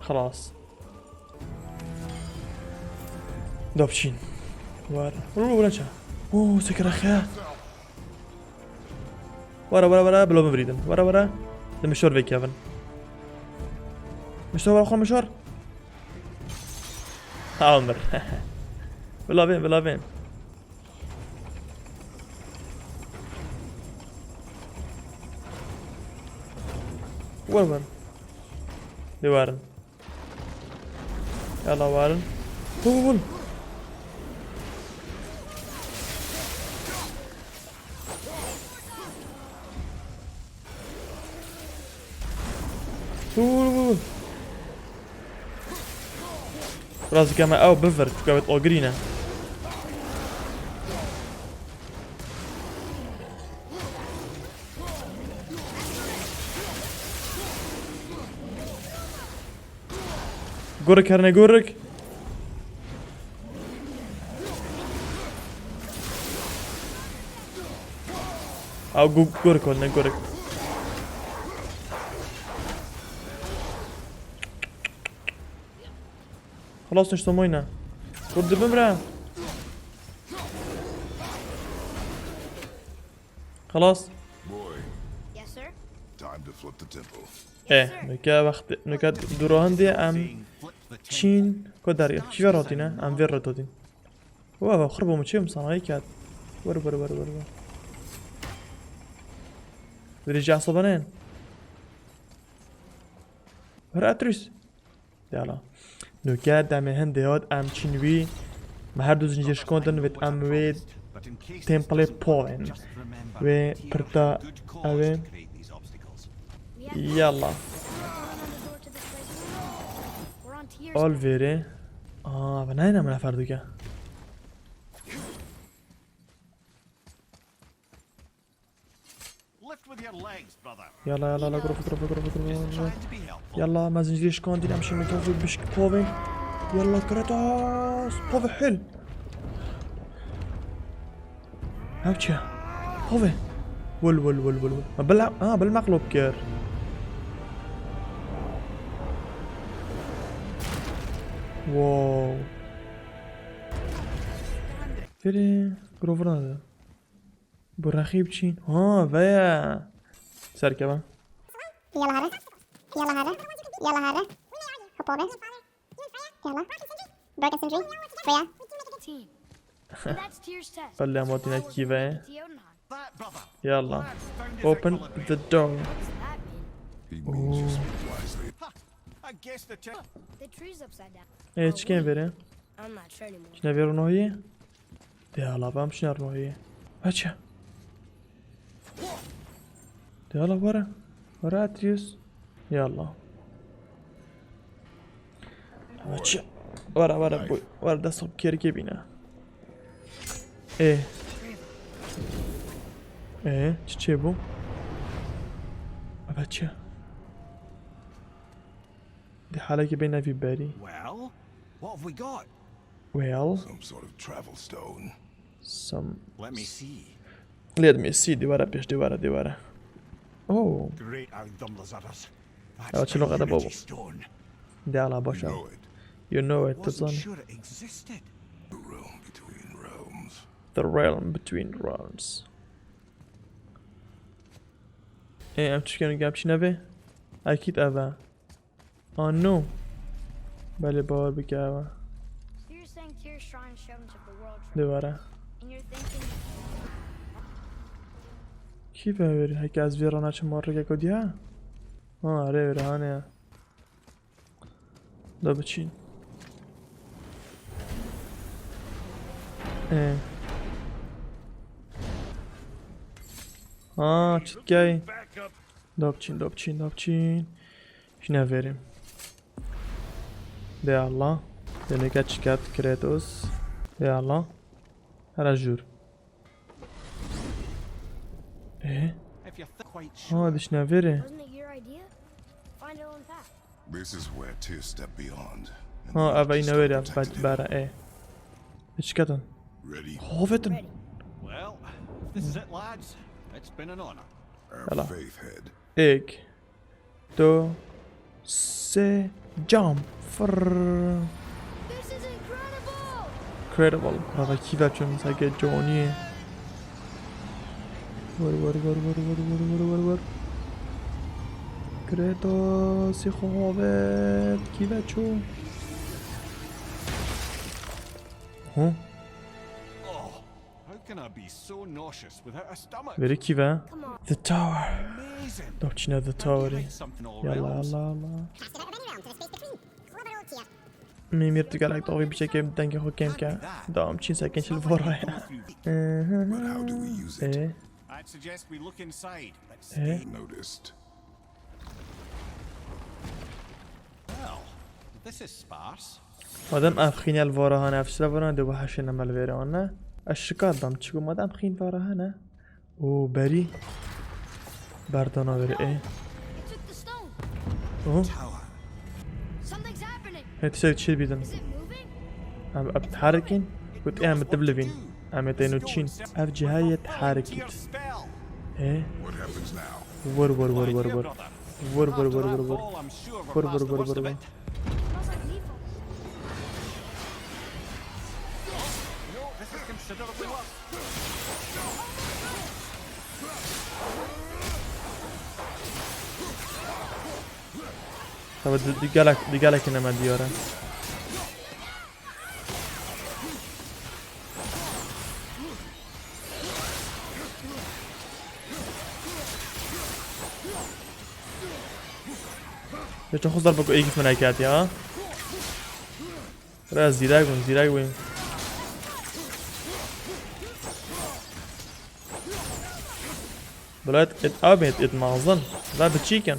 Xelas. Dopçîn. Var. Vur vur vur ça. Oo, sekere xe. Were, were, were, bila bivirîdin. Were, were. Di mişor vekevin. Mişor, were, xwe mişor. Ha, Ömer. Bila bên, bila bên. Were, were. Dê werin. Yala werin. Hûn. Hûn. Biraz dikeme ew bivir, çuka wê agirî ne. Gurik herne gurik. Ew gu-, gurik hol ne gurik. Xelas niştomoyne. Kur dibimre. Xelas. Boy, Yes, sir. Time to flip the temple. E, nuke wext, nuke dûra hindê em çîn ku derê. Kî ve ratîne? Em vê re dodîn. Wa, wa, xirbo min çê min sanayî ket. Wer, wer, wer, wer, wer. Dirêjî esabanên. Wer Atreus. Yala. Nuke demê hindê hat em çîn wî. Me her du zincîr şikandin, vêt em wê templê povên. Wê pirta ew ê. Yala. Al vêrê. Aa, ve nayne min nefer dike. Lift with your legs, brother. Yala, yala, yala, grove, grove, grove, grove, grove. Trying to be helpful. Yala, me zincîrê şikandî, em şîn mikrofon bişk povên. Yala, Kratos, pove hil. Ev çi? Pove. Wul, wul, wul, wul, wul. Ha, bil, ha, bil meqlub kir. Wow. Firi, Grover nerede? Bu rakip çin. Ha, veya. Serkeva. Yala hare. Yala hare. Yala hare. Hop abi. Yala. Broken Sentry. Freya. Team. And that's Tyr's test. Pelle motine kive. Yalla. Open the door. What does that mean? He means you speak wisely. I guess the te- The tree's upside down. E, çiken vere? I'm not sure anymore. Çine vero noye? De ala bam şiner royê. Aça. De ala were. Were Atreus. Yalla. Aça. Were, were, bu, were dest xwe kerikê bîne. E. E, çi çê bû? Ebe çi? Di halekî bê nevî berî. Well, what have we got? Well. Some sort of travel stone. Some. Let me see. Let me see. Dîwara pêş dîwara dîwara. Oh. Great Audumlazaras. That's the Unity Stone. De ala başa. Know it. You know it, wasn't sure it existed. The realm between realms. The realm between realms. E, em çikin gem çi nebe? Akît eve. Ah, no. Belê, bawer bike ew e. So you're saying Tyr's shrine showed up the world tree. Dê were. And you're thinking. Kî ve wêrî? Heke ez vê re naçim, ma rêkek diya? Ha, erê wêrî, hane ya. Da biçîn. Ê. Ha, çitkey. Da biçîn, da biçîn, da biçîn. Jine verî. De Allah. Deneke çiket Kratos. De Allah. Hera jûr. E? If you're th- quite sure. Ha, dişine verî. Wasn't it your idea? Find our own path. This is where Tyr stepped beyond. Ha, eve yine verî, ez bera, e. Hiç kadın. Ready? Hovetin. Ready. Well, if this is it, lads, it's been an honor. Our faith head. Ek. Du, sê, jump. Fırr. This is incredible! Incredible. Rava kî ve çûn seke Johnny. Were, were, were. Kratosî xwe hovêt, kî ve çû? Hu? Oh, how can I be so nauseous without a stomach? Verê kî ve? Come on. The tower. Amazing. Dawçîne the towerî. Yalla, yalla, yalla. Mîmîr, tu gelek dawî biçekê dengê xwe kêm ke. Dawam çîn sekin çil vora ya. But how do we use it? Ê, I'd suggest we look inside, but ê. Stay noticed. Well, this is sparse. Madem ev xînel vora hane, ev sile vora de bu heşê nemel vêre anne. Ez şikar dam, çiku madem xîn vora hane. O berî. Berdana ver ê. It took the stone. O. Tower. Something's happening. Hê tiştek çi bîdin? Is it moving? Em, em teharikîn. Gut em diblivîn. Em ê têno çîn. Ev cihayê teharikît. Ê. What happens now? Vur, vur, vur, vur, vur. Vur, vur, vur, vur, vur. Vur, vur, vur, vur, vur. Smells like lethal. No, this is considerably worse. Tabii di, di gelek, di gelek ineme diyara. Geçen xwe zarba ku êgîf min neketiya. Re zîrek bûn, zîrek bûn. Bilet et abê et, et mazin. Ve biçîkin.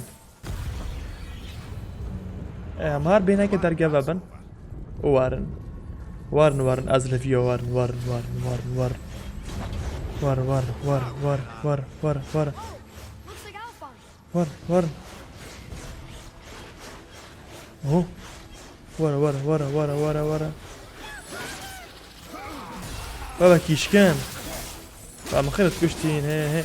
E, em her bêneke derge vebin. Û werin. Werin, werin, ez li vîya werin, werin, werin, werin, werin. Werin, werin, werin, werin, werin, werin, werin. Looks like Alphonse. Werin, werin. Oho. Werin, werin, werin, werin, werin, werin. Baba kîşken. Ba min xêr kuştîn, he, he.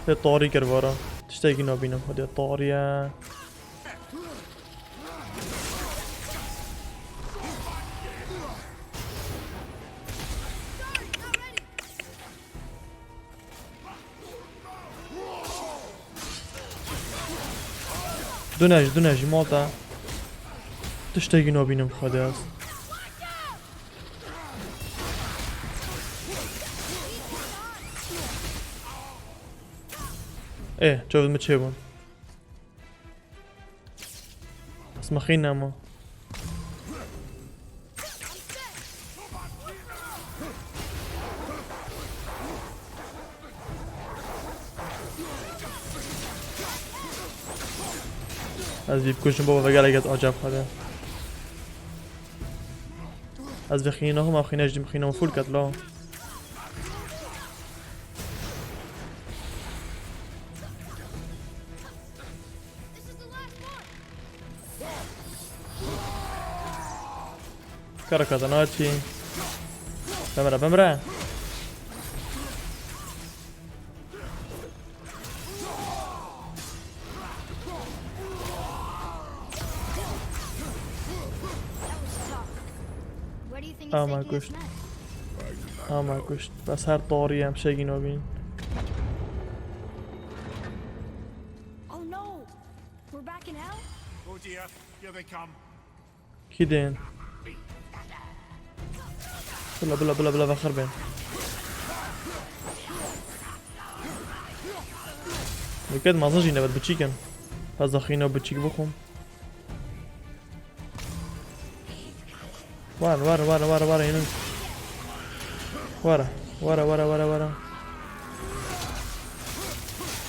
Te tarî kir vara. Tiştekî nabînim, xwedê tarî ye. Dune ji, dune ji malta. Tiştekî nabînim xwedê ez. Ê, çav min çêbûn. Bes min xîn nema. Ez vî bikujim baba, vegelek ez acayip xwede. Ez vê xînê naxim, ev xîne ji xîna min fûl ket la. Kara kazana çî. Bimre, bimre. Ama kuşt. Ama kuşt. Bes her tarî em şegî nabîn. Oh no! We're back in hell? Oh dear, here they come. Kî tên? Bila, bila, bila, bila, vexir bên. Dikkat mazin jî nebet biçîk in. Ez de xîna biçîk bixwim. War, war, war, war, war, hênin. War, war, war, war, war.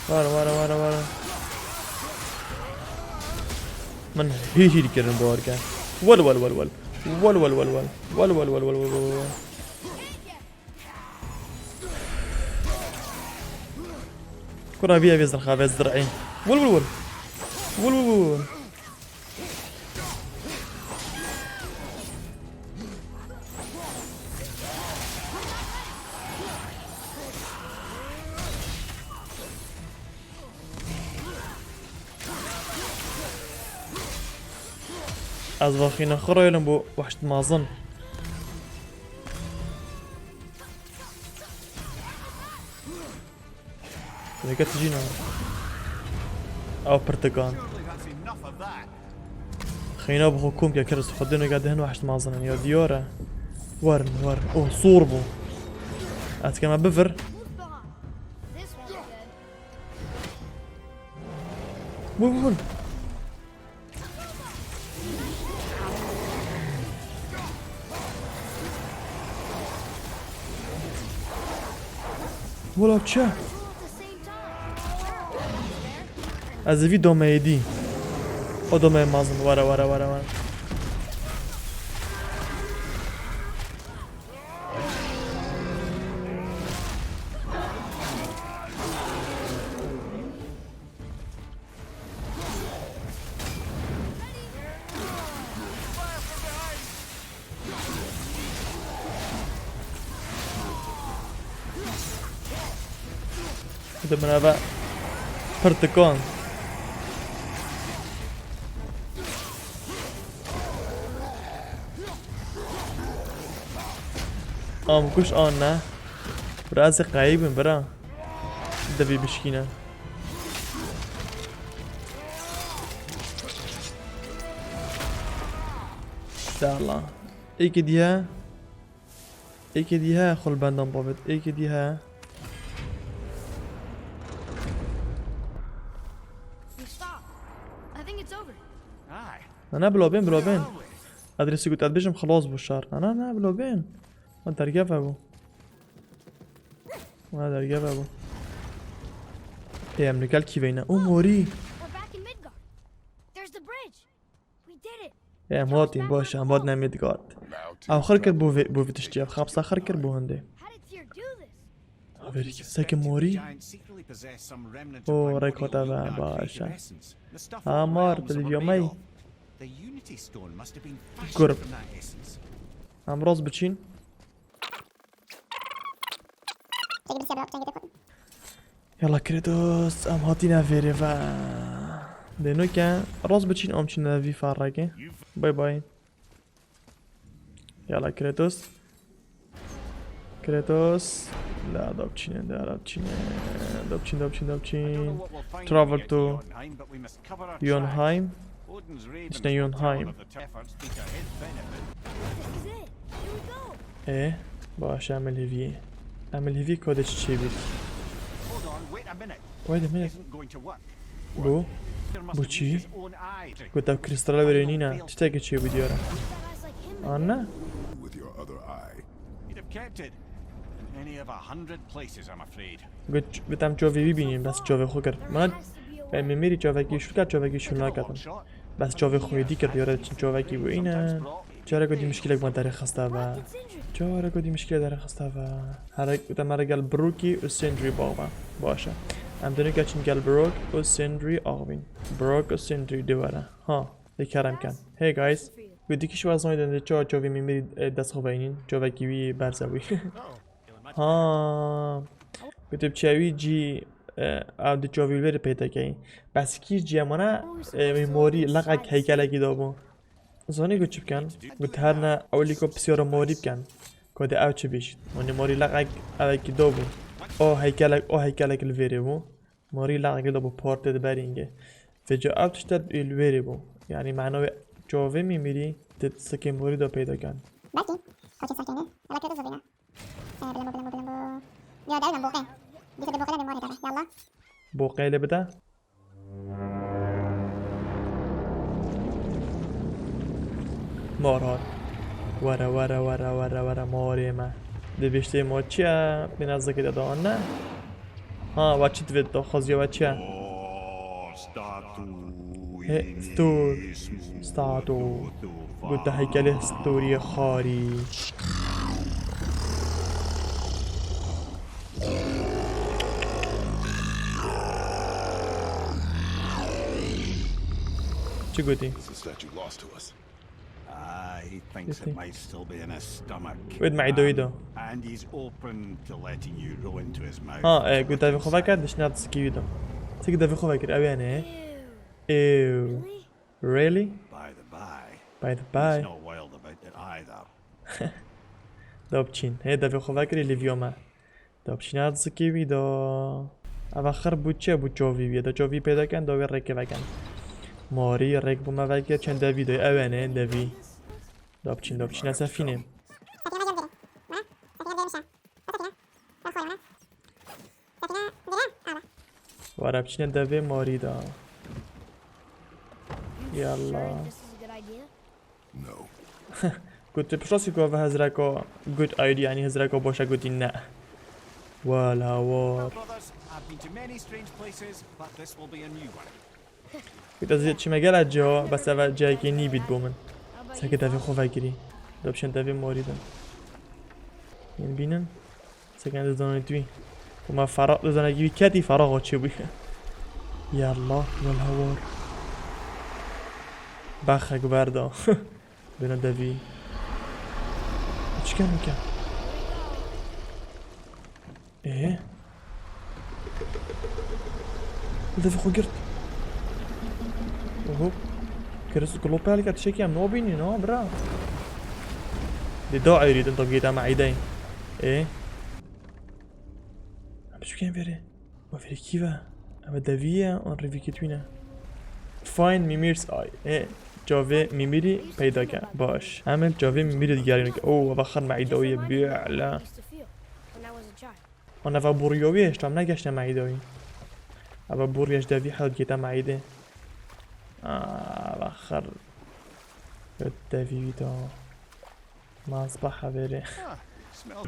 War, war, war, war. Min hî hî kirin, bawer ke. Wel, wel, wel, wel. Wel, wel, wel, wel. Wel, wel, wel, wel, wel, wel, wel. Kura vî evê zirxa, vê zir'î. Wel, wel, wel. Wel, wel, wel, wel. Ez vexîne xwe raylim bo wehşt mazin. Neke tijî ne. Ew pirtikan. Xeyna bi xwe kom ke kiris xwe dê neke dihin û heşt mazinin ya diyar e. Werin, werin. Oh, sor bû. Ez keme bivir. Bû, bû, bû. Wala çi? Ez ê vî domeyê dî. O domeyê mazin. Were, were, were, were. Hadi buna be. Pirtikan. Am kuş an ne? Biraz da kayıbım bira. Devî bişkîne. Sağ ol. Êkê dî he. Êkê dî he xwe li bendan bavêt. Êkê dî he. We stop. I think it's over. Aye. Ne, ne, bila bên, bila bên. Adresî got, ez bêjim xilas bû şar. Ne, ne, ne, bila bên. Ma dergeve bû. Ma dergeve bû. Ê, em li gel kî veyne? Û morî. We're back in Midgard. There's the bridge. We did it. Ê, em hatîn, baş e, em hatine Midgard. Ew xir kir bo vê, bo vê tiştî, ev xapsa xir kir bo hindê. How did Tyr do this? Averî seke morî. O, rek hate ve, baş e. Ha, mar, te dî vîya me yî. Gur. Em rast biçîn. Yala Kratos, em hatîne vêrê ve. Dê nuke, rast biçîn, em çîne vî farrekê. Bay bay. Yala Kratos. Kratos. Da, da biçîne, da, da biçîne. Da biçîn, da biçîn, da biçîn. Travel to Jotunheim. Çine Jotunheim. Ê, baş, em li hêviyê. Em li hêviyê ka dê çi çêbît. Wait a minute. Bu? Bu çi? Got ev krîstala wêrê nîne. Tiştekê çêbû diyar e. An ne? Got, got em çavê wî bînîn, bes çavê xwe kir. Mana, e, Mimîrî çavekî şûl ket, çavekî şûl naketin. Bes çavê xwe dî kir, diyar e çi çavekî bû îne. Careke dî mişkîlek me derê xiste ve. Careke dî mişkîlek derê xiste ve. Here, te me re gel Brokî û Sindri bax be. Baş e. Em dê nuke çin gel Brok û Sindri axivîn. Brok û Sindri dê were. Ha, dê kerem ken. Hey guys. Got dî kî şiwazanî dende çawa çavê Mimîrî, e, dest xwe veyînîn. Çavekî wî berz e wî. Ha. Got tu çawî cî, e, ew di çavî wê re peyda keyî. Bes kî cî emana, e, wî morî leqek heykelekî dabû. Zanî ku çi bikin? Got her ne ewlî ku pisyara morî bikin. Ku de ew çi bîş? Wanî morî leqek evekî do bû. O heykelek, o heykelek li vêrê bû. Morî leqek li do bû, partê di berîngê. Vêca ev tişte li vêrê bû. Yanî mena wê çavê Mimîrî di sikê morî de peyda ken. Belkî. Koçê serkeyne. Ela kê de zivîne. Ee, bilembo, bilembo, bilembo. Ya, derdem boqê. Dîsa de boqê de morê de. Yalla. Boqê lê bide. Mar hat. Were, were, were, were, were, marê me. Dibêjtê ma çi ye? Bê nezdikê de da, ne? Ha, we çi divêt da? Xwaziya we çi ye? He, stûr. Statu. Gote heykelê stûriyê xarî. Çi gotî? It's the statue lost to us. Ah, he thinks it might still be in his stomach. Wê di meydewî de. And he's open to letting you roll into his mouth. Ha, e, ku devê xwe vekir, dişna sikî wî de. Sik devê xwe vekir, ew yani. Ew. Really? By the by, By the by. He's not wild about it either. Da biçîn. Hê devê xwe vekirî li vîyo me. Da biçîne zikê wî da. Eva xir bû çi bû çavî wî? Da çavî peyda ken, da wê rêkê veken. Marî rêk bû me vekir, çend devî da, ew ene devî. Da biçîn, da biçîne sefînê. Were biçîne devê marî da. Yallah. This is a good idea. No. Got tu piştî ku ve hezreka good idea, yani hezreka başa gotî ne. Wala war. Brothers, I've been to many strange places, but this will be a new one. Got ez çime gele ciha, bes eve cihekê nî bît bo min. Seke devê xwe vekirî. Dopşen devê morî din. Yên bînin. Seke ez zanî tu. Kuma fara, zanekî wî ketî fara xwe çê bûye. Yallah, wala war. Baxek berda. Bêne devî. Çiken bike? Ê? Li devî xwe girt. Oho. Kiris glopel ket, tiştekî em nabînî, na bira. Dê da eyrî din, tabî dama eydeyî. Ê? Em çiken verê? Ma verê kî ve? Eve devî ye, an rêvî ketwîne. Find Mimir's eye. Ê, çavê Mimirî peyda ke. Baş. Em ê çavê Mimirî digerîne ke. Oo, eva xir me eyda ye, bî'le. Used to feel when I was a child. An eva bûriya wî hêşta em negeşte me eyda wî. Eva bûriya ji devî hewt gête me eydê. Aa, eva xir. Devî wî da. Ma ez ba heverê. Ah, smells.